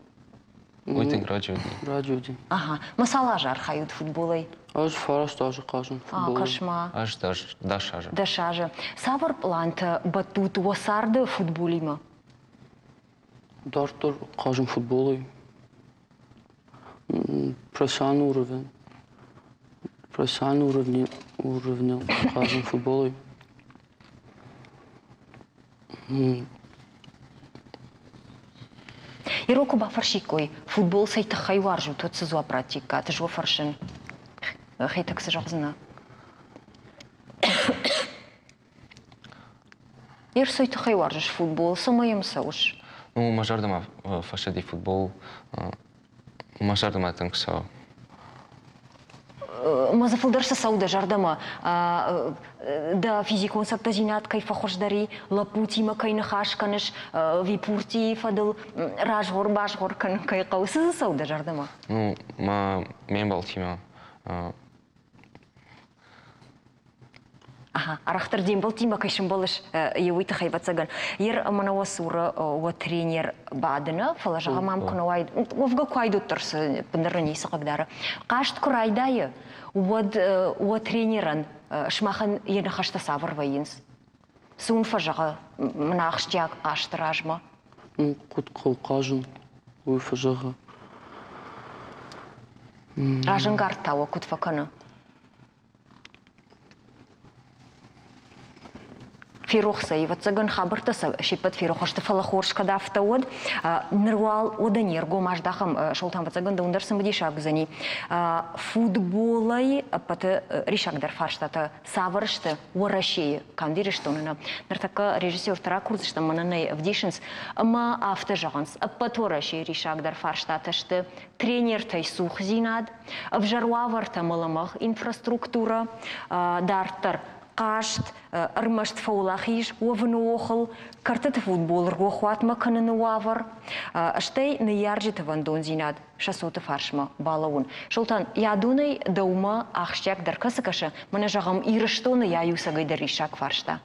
Уый тынг раджы уыди. Раджы уыди. Ага. Ма цал азы архайут футболӕй? Ӕз фараст азы хъазын футболӕй. Кӕс-ма. Ӕз 10 азы. 10 азы. Цавӕр пълантӕ бӕттут уӕ царды футболимӕ? Дарддӕр хъазын футболӕй. Профессиональный уровень. Профессиональный уровне, уровня хъазын футболӕй. Иро куы бафӕрсиккой, футбол цӕй тыххӕй уарзут, уӕд цы дзуапп раттиккат? Ӕз уӕ фӕрсын. Хетӕг цы зӕгъдзынӕ? Ер цӕй тыххӕй уарзыс футбол, цӕмӕ йӕм цӕуыс? Ну, мӕ зӕрдӕмӕ фӕцыди футбол. Мӕ зӕрдӕмӕ тынг цӕуы. Мӕ дзы фылдӕр цы цӕуы дӕ зӕрдӕмӕ? Дӕ физикон цӕттӕдзинад кӕй фӕхуыздӕр и, лӕппутимӕ кӕй ныхас кӕныс, випуртийы фӕдыл разгъор-базгъор кӕнын кӕй хъӕуы, цы дзы цӕуы дӕ зӕрдӕмӕ? Ну, мӕ ме мбӕлттимӕ Аха, арӕхдӕр де мбӕлттимӕ кӕй сӕмбӕлыс, е уый тыххӕй, ӕвӕццӕгӕн. Ер мӕнӕ уӕ цуры уӕ тренер бадыны, фӕлӕ зӕгъӕм, ам куы нӕ уайд, уӕвгӕ куы айдоддӕр цы бындыр ницы хъыгдары. Хъазт куы райдайы, уӕд уӕ тренерӕн сымахӕн йӕ ныхӕстӕ цавӕр вӕййынц? Цы уын фӕзӕгъы мӕнӕ ахсджиаг хъазты размӕ? Ну, куыд хъӕуы хъазын, уый фӕзӕгъы. Разӕнгард та уӕ куыд фӕкӕны? Ферох сӕ, ӕвӕццӕгӕн, хабӕрттӕ сӕ се ппӕт ферох сты, фӕлӕ хорз кӕд афтӕ уӕд. Ныр уал уӕдӕ не ргом аздахӕм, Солтан, ӕвӕццӕгӕн, дӕуӕн дӕр цымыдисаг уыдзӕни. Футболӕй ӕппӕты риссагдӕр фарстатӕ цавӕр сты Уӕрӕсейы, канд Ирыстоны нӕ. Ныртӕккӕ режиссертӕ ракурдзыстӕм, мӕнӕн ӕй ӕвдисынц, ӕмӕ афтӕ зӕгъынц, ӕппӕт Уӕрӕсейы риссагдӕр фарстатӕ сты тренертӕй цухдзинад, ӕвзӕр уавӕртӕ ӕмӕ лӕмӕгъ инфраструктурӕ, дарддӕр хъазт, ӕрмӕст фӕуӕлахиз уӕвыны охыл, кӕртыты футбол рохуатмӕ кӕныны уавӕр, стӕй ныййарджыты вӕндондзинад сӕ цоты фарсмӕ балӕууын. Солтан, ядонӕй дӕумӕ ахсджиагдӕр кӕцы кӕсы, мӕнӕ зӕгъӕм, Ирыстоны йӕ иуцӕгӕй дӕр риссаг фарста.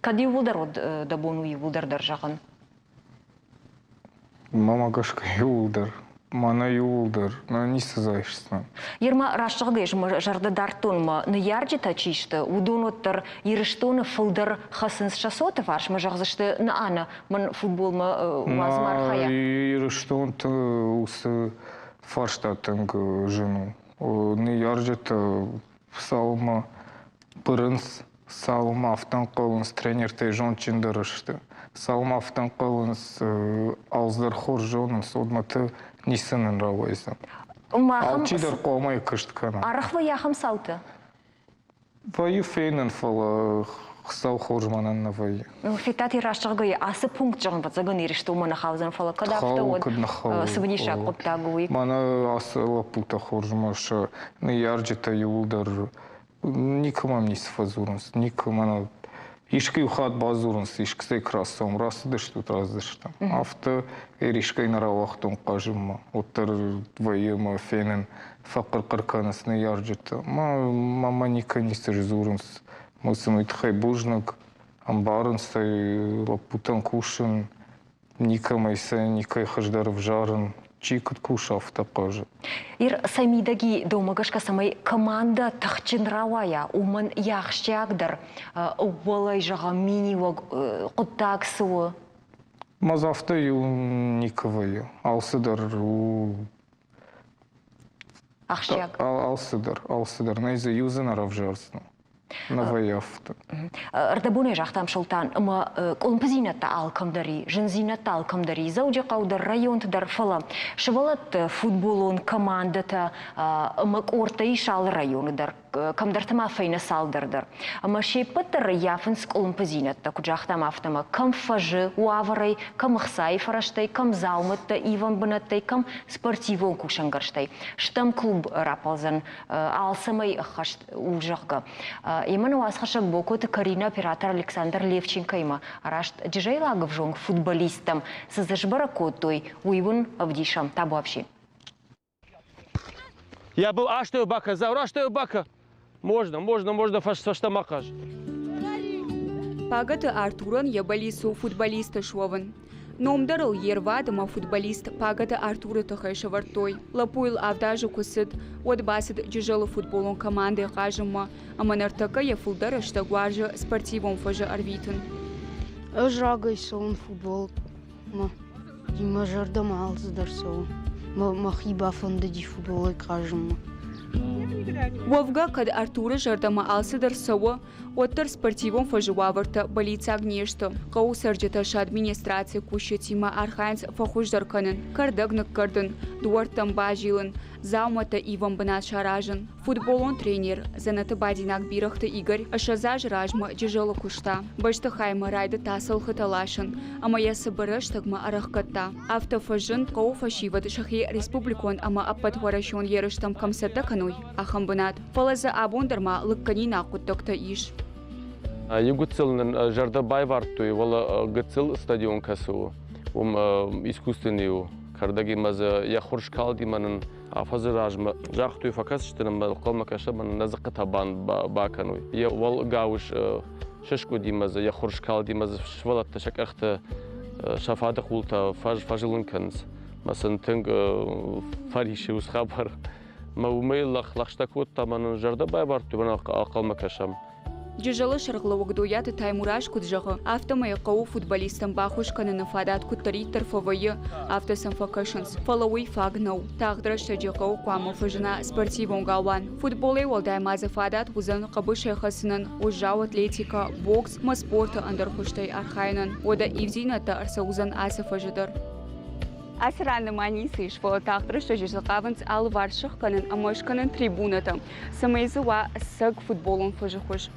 Кӕд иууылдӕр уыд дӕ бон у иууылдӕр дӕр зӕгъын? Мӕнмӕ гӕсгӕ иууылдӕр. Мӕнӕ иууылдӕр. Нӕ ницы дзы айсдзынӕн. Ерма раст зӕгъгӕ, ӕз мӕ зӕрдӕ дардтон, мӕ ныййарджытӕ чи сты, уыдон уӕддӕр Ирыстоны фылдӕр хӕцынц сӕ цоты фарсмӕ, зӕгъдзысты, нӕ, нӕ, мӕн футболмӕ уадз ма архайа. Ирыстонты уыцы фарста тынг зын у. Ныййарджытӕ цалынмӕ бырынц Цалынмӕ афтӕ ӕнхъӕлынц, тренертӕй зондджындӕр сты. Цалынмӕ афтӕ ӕнхъӕлынц, алцыдӕр хорз зонынц, уӕдмӕ ницы нын рауайдзӕн. Алчидӕр хъуамӕ йӕ куыст кӕна. Арӕх вӕййы ахӕм цаутӕ? Вӕййы фенын, фӕлӕ Хуыцау хорз мӕнӕн нӕ вӕййы. Федтат раст зӕгъгӕйӕ, ацы пункт зӕгъын, ӕвӕццӕгӕн, Ирыстонмӕ нӕ хаудзӕн, фӕлӕ кӕд афтӕ уӕд, цымыдисаг хъуыддаг у уый. Мӕнӕ ацы лӕппутӕ хорз мӕ сӕ ныййарджытӕ иууылдӕр Никуы мӕм ницы фӕдзурынц, никуы мӕнӕ. Искуы-иу хатт бадзурынц, искуыцӕй куы рацӕуӕм, рацыдыстут, рацыдыстӕм. Афтӕ искӕй нӕ рауагътон хъазынмӕ. Уӕддӕр вӕййы ӕмӕ фенын, фӕхъыр-хъыр кӕнынц ныййарджытӕ. Мӕ никӕй ницы сдзурынц. Мӕ сын уый тыххӕй бузныг. Ӕмбарынц сӕ лӕппутӕн кусын, никӕмӕй сӕ никӕй хуыздӕр ӕвзарын. Чи куыд кусы, афтӕ хъазы. Ир сӕ мидӕги дӕумӕ гӕсгӕ цӕмӕй командӕ тыхджын рауайа, уымӕн йӕ ахсджиагдӕр ӕууӕлӕй зӕгъӕм миниуӕг хъуыддаг цы у? Мӕз афтӕ иу никуы вӕййы. Алцыдӕр у ахсджиаг. Алцыдӕр, алцыдӕр. Нӕй дзы иу дзы нӕ равзардзынӕ. Нӕ вӕййы афтӕ. Ӕрдӕбонӕй загътам Солтан, ӕмӕ къуылымпыдзинӕдтӕ алкӕмдӕр и, зындзинӕдтӕ алкӕмдӕр и, Дзӕуджыхъӕу дӕр, районты дӕр, фӕлӕ сывӕллӕтты футболон командӕтӕ ӕмӕ къордтӕ ис алы районы дӕр, кӕмдӕрты ма фӕйнӕ цалдӕр дӕр. Ӕмӕ се ппӕт дӕр ӕййафынц къуылымпыдзинӕдтӕ, куыд загътам, афтӕмӕ кӕм фӕзы уавӕрӕй, кӕм ӕхцайы фӕрӕзтӕй, кӕм дзаумӕттӕ ивӕн бынӕттӕй, кӕм спортивон кусӕнгӕрзтӕй. Стӕм клуб раппӕлдзӕн алцӕмӕй ӕххӕст у, зӕгъгӕ. Йемӕ нӕ уацхӕссӕг Бокоты Карина оператор Александр Левченкоимӕ араст джызӕйлаг ӕвзонг футболисттӕм цы дзы сбӕрӕг кодтой, уый уын ӕвдисӕм. Табуафси. Я был астӕу бака, Заур астӕу бака. Можно, можно, можно фӕстӕмӕ хъаз. Пагӕты Артурӕн йӕ бӕллиц у футболист суӕвын. Ном дӕр ыл йе рвад ӕмӕ футболист Пагӕты Артуры тыххӕй сӕвӕрдтой. Лӕппуйыл авд азы куы цыд, уӕд бацыд Джызӕлы футболон командӕйы хъазынмӕ ӕмӕ ныртӕккӕ йӕ фылдӕр рӕстӕг уарзы спортивон фӕзы ӕрвитын. Ӕз рагӕй цӕуын футболмӕ. Мӕ зӕрдӕмӕ алцыдӕр цӕуы. Мӕхи бафӕндыди футболӕй хъазынмӕ. Уӕвгӕ, кӕд Артуры зӕрдӕмӕ алцыдӕр цӕуы, уӕддӕр спортивон фӕзы уавӕртӕ бӕллиццаг не сты. Хъӕуы цӕрджытӕ сӕ администрацийы кусджытимӕ архайынц фӕхуыздӕр кӕнын, кӕрдӕг ныккӕрдын, дуӕрттӕм базилын, дзаумӕттӕ ивӕн бынат саразын. Футболон тренер, дзӕнӕты бадинаг Бирӕгъты Игорь 20 азы размӕ Джызӕлы куыста. Бӕстыхаймӕ райдыдта цӕлхытӕ ласын ӕмӕ йӕ цыбыр рӕстӕгмӕ ӕрӕхгӕдта. Афтӕ фӕзынд, хъӕуы фӕсивӕд сӕхи республикон ӕмӕ ӕппӕтуӕрӕсеон ерыстӕм кӕм цӕттӕ кӕной, ахӕм бынат. Фӕлӕ дзы абон дӕр ма лыггӕнинаг хъуыддӕгтӕ ис. Иу гыццыл нын зӕрдӕ байвӕрдтой, уӕлӕ гыццыл стадион кӕцы у, уым искусственный у. Кӕрдӕгимӕ дзы йӕ хур скалдимӕ нын афӕдзы размӕ загътой, фӕкӕсдзысты нын ӕнхъӕлмӕ кӕсӕм, ӕмӕ нӕ дзыхъхъытӕ бакӕной. Йӕ уӕлгауыз сыскъуыдимӕ дзы, йӕ хур скалдимӕ дзы сывӕллӕттӕ сӕ къӕхтӕ, сӕ фадыхъултӕ фӕзылын кӕнынц. Мӕ сын тынг фӕрисы уыцы хабар. Мӕ уымӕй лӕгъстӕ кодта, мӕ нын зӕрдӕ байвӕрдтой, мӕ ӕнхъӕлмӕ кӕсӕм. Джызӕлы сӕргълӕууӕг Дойаты Таймураз куыд зӕгъы, афтӕмӕй хъӕуы футболисттӕн баххуыс кӕныны фадат куыддӕриддӕр фӕвӕййы, афтӕ сӕм фӕкӕсынц. Фӕлӕ уый фаг нӕу. Тагъд рӕстӕджы хъӕуы хъуамӕ фӕзына спортивон галуан. Футболӕй уӕлдай ма дзы фадат уыдзӕн хъӕбысӕй хӕцынӕн, уӕззау атлетикӕ, бокс ӕмӕ спорты ӕндӕр хуызтӕй архайынӕн. Уӕдӕ ивдзинӕдтӕ ӕрцӕудзӕн ацы фӕзы дӕр. Ацы ран нырма ницы ис, фӕлӕ тагъд рӕстӕджы дзы хъавынц алыварс сыхгӕнын ӕмӕ скӕнын трибунӕтӕ, цӕмӕй дзы уа ӕцӕг футболон фӕзы хуыз.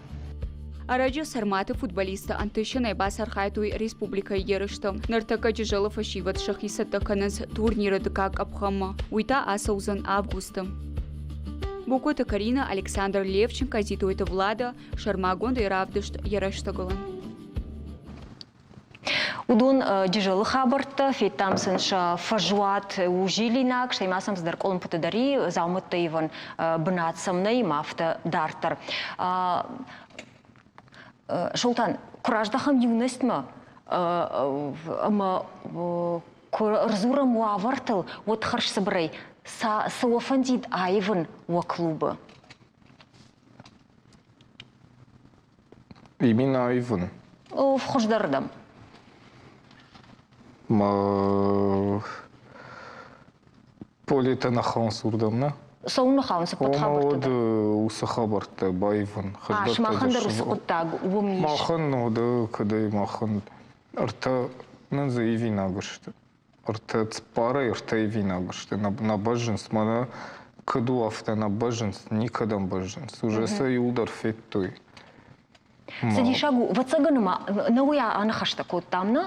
Ӕрӕджы Сӕрмӕты футболисттӕ ӕнтыстджынӕй бацархайдтой республикӕйы ерысты. Ныртӕккӕ Джызӕлы фӕсивӕд сӕхи цӕттӕ кӕнынц турниры дыккаг къӕпхӕнмӕ. Уый та ацӕудзӕн августы. Бокоты Карина, Александр Левченко, Зитойты Влада, сӕрмагондӕй равдыст йӕ рӕстӕгыл. Уыдон Джызӕлы хабӕрттӕ, федтам сын сӕ фӕзуат у зилинаг, стӕй ма сӕм цыдӕр къуылымпыты дӕр и, дзаумӕттӕ ивӕн бынат сӕм нӕй, ӕмӕ афтӕ дарддӕр. Солтан, куы раздӕхӕм юностьмӕ ӕмӕ куы рдзурӕм уавӕртыл, уӕд хӕрзцыбырӕй цы уӕ фӕндид аивын уӕ клубы? Именно аивын. Хуыздӕрырдӕм. Ма полетӕ нӕ хауынц уырдӕм, нӕ? Цӕуын нӕ хауынц ӕппӕт хабӕрттӕ дӕр? Уыцы хабӕрттӕ баивын. Сымахӕн дӕр уыцы хъуыддаг уым ис? Махӕн, ну, да, кӕдӕй махӕн ӕртӕ нын дзы ивинаг сты. Ӕртӕ цыппарӕй ӕртӕ ивинаг сты. Нӕ бӕззынц, мӕнӕ куыд у, афтӕ нӕ бӕззынц, никӕдӕм бӕззынц. Уже сӕ иуылдӕр федтой. Цы диссаг у, ӕвӕццӕгӕн ма нӕ уый аныхӕстӕ кодтам, нӕ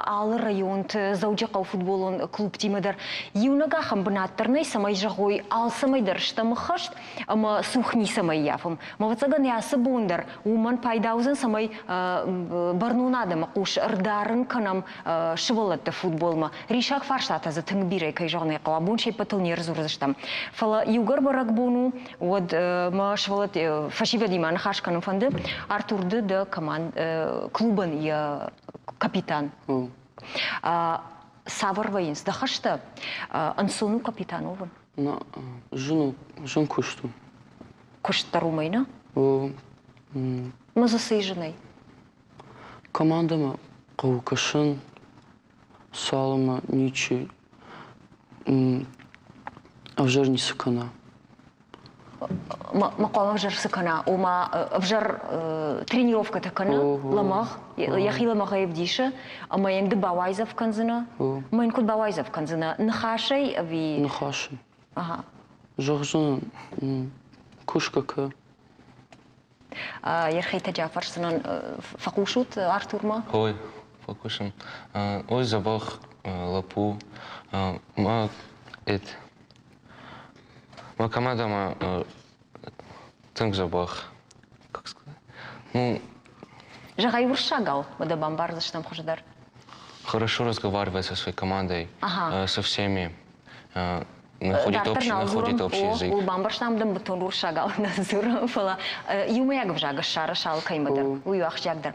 алы районты Дзӕуджыхъӕуы футболон клубтимӕ дӕр иунӕг ахӕм бынат дӕр нӕй, цӕмӕй зӕгъой, алцӕмӕй дӕр стӕм ӕххӕст ӕмӕ цух ницӕмӕй ййафӕм. Мӕ ӕвӕццӕгӕн ацы бон дӕр уымӕн пайда уыдзӕн, цӕмӕй бӕрнон адӕмы хъус ӕрдарын кӕнӕм сывӕллӕтты футболмӕ. Риссаг фарстатӕ дзы тынг бирӕ, кӕй зӕгъын ӕй хъӕуы, абон се ппӕтыл не рдзурдзыстӕм. Фӕлӕ иугӕр бӕрӕгбон у, уӕд мӕ сывӕллӕт фӕсивӕдимӕ ныхас кӕнын фӕнды. Артур, ды дӕ команд клубӕн йӕ капитан. Цавӕр вӕййынц дӕ хӕстӕ? Ӕнцон у капитан уӕвын? Зын у, зын куыст у. Куыст дӕр уымӕй, нӕ? Мӕ дзы цы зынӕй? Командӕмӕ хъӕуы кӕсын, цалынмӕ ничи ӕвзӕр ницы кӕна. Ма хъуамӕ ӕвзӕр цы кӕна? Ома ӕвзӕр тренировкӕтӕ кӕны, лӕмӕгъ, йӕхи лӕмӕгъӕй ӕвдисы, ӕмӕ йын ды бауайдзӕф кӕндзынӕ? Ӕмӕ йын куыд бауайдзӕф кӕндзынӕ? Ныхасӕй ӕви? Ныхасӕй. Ага. Зӕгъдзынӕн, кусгӕ кӕ. Ерхейтӕ фӕрсдзынӕн, фӕхъусут Артурмӕ? Ой, фӕхъусӕм. Ой, дзӕбӕх лӕппу. Ма эт Мӕ командӕмӕ тынг дзӕбӕх, как сказать, ну... Зӕгъай уырыссагау, уӕдӕ бамбардзыстӕм хуыздӕр. Хорошо разговаривает со своей командой, ага. со всеми. Находит общий, находит общий язык. О, бамбӕрстам дын бынтон уырыссагау нӕ дзурӕм, фӕлӕ иумӕйаг ӕвзаг ссары алкӕимӕ дӕр, уый у ахсджиагдӕр.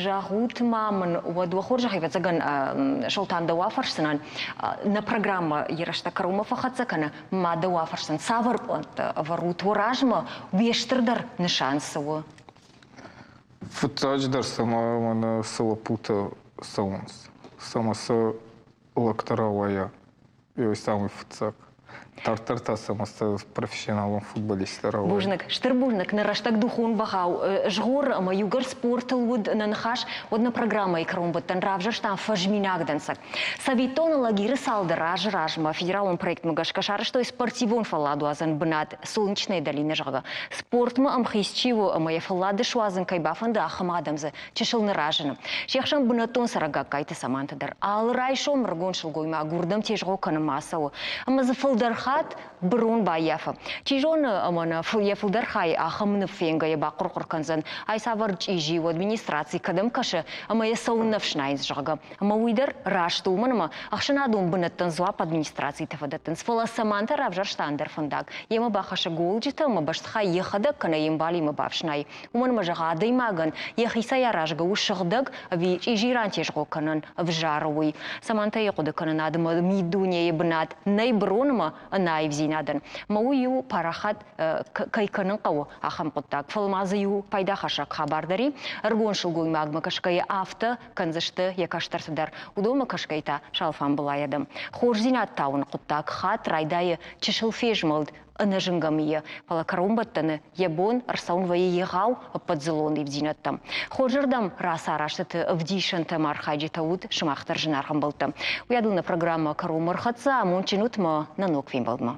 Зӕгъут ма мын, уӕд уӕ хорзӕх, ӕвӕццӕгӕн, Солтан, дӕу афӕрсдзынӕн, нӕ программӕ йӕ рӕстӕг кӕронмӕ фӕхӕццӕ кӕны, ма дӕу афӕрсдзӕн, цавӕр пълӕнттӕ ӕвӕрут уӕ размӕ, уе стырдӕр нысан цы у? Фыццаджыдӕр цӕмӕ мӕнӕ цы лӕппутӕ цӕуынц, цӕмӕ сӕ лӕгтӕ рауайа, Уый самый фыццаг. Дарддӕр та сӕ профессионалон футболисттӕ рауайы. Бузныг, стыр бузныг. Нӕ рӕстӕг духон бӕхау згъоры ӕмӕ иугӕр спортыл уыд нӕ ныхас, уӕд нӕ программӕйы кӕронбӕттӕн равзӕрстам фӕзминаг дӕнцӕг. Цӕвиттоны Лагиры цалдӕр азы размӕ федералон проектмӕ гӕсгӕ сарӕзтой спортивон фӕлладуадзӕн бынат Солнечная долина, зӕгъгӕ. Спортмӕ ӕмхиц чи у ӕмӕ йӕ фӕллад суадзын кӕй бафӕнды, ахӕм адӕм дзы чысыл нӕ разыны. Се хсӕн бынӕттон цӕрӕг Гагкайты Саманта дӕр алы райсом ӕрыгон сылгоймаг уырдӕм тезгъо кӕнынмӕ ацӕуы ӕмӕ дзы фылдӕр хатт бырон баййафы. Чи зоны, ӕмӕ нӕ йӕ фылдӕр хай ахӕм ныв фенгӕйӕ бахъуыр-хъуыр кӕндзӕн, ай цавӕр чъизи у, администраци кӕдӕм кӕсы ӕмӕ йӕ цӕуылнӕ ӕфснайынц, зӕгъгӕ. Ӕмӕ уый дӕр раст у, уымӕн ӕмӕ ӕхсӕнадон бынӕттӕн дзуапп администрациты фӕдӕттынц, фӕлӕ Саманта равзӕрста ӕндӕр фӕндаг. Йемӕ бахӕссы голджытӕ ӕмӕ бӕстыхай йӕхӕдӕг кӕнӕ йе мбалимӕ бафснайы. Уымӕн ӕмӕ, зӕгъ, адӕймагӕн йӕхицӕй аразгӕ у сыгъдӕг ӕви чъизи ран тезгъо кӕнын ӕвзары уый. Цӕмӕнтӕ йӕ хъуыды кӕнынад ӕмӕ миддунейы бынат нӕй бырон ӕмӕ ӕнаивдзинадӕн. Мӕ уый у парахат кӕй кӕнын хъӕуы, ахӕм хъуыддаг. Фӕлӕ ма дзы иу пайдахӕссӕг хабар дӕр и. Ӕрыгон сылгоймагмӕ кӕсгӕйӕ афтӕ кӕндзысты йӕ кӕстӕрты дӕр. Уыдонмӕ кӕсгӕйӕ та салфамбылай адӕм. Хорздзинад тауыны хъуыддаг хатт райдайы чысыл фезмӕлд ӕнӕзынгӕ мийы, фӕлӕ кӕронбӕттӕны йӕ бон ӕрцӕуын вӕййы егъау ӕппӕтдзыллон ивдзинӕдтӕм. Хорзӕрдӕм рацарӕзтыты ӕвдисӕнтӕм архайджытӕ уыд сымах дӕр зынаргъ ӕмбӕлттӕ. Уыйадыл нӕ программӕ кӕронмӕ ӕрхӕццӕ, амондджын ут мӕ нӕ ног фембӕлдмӕ.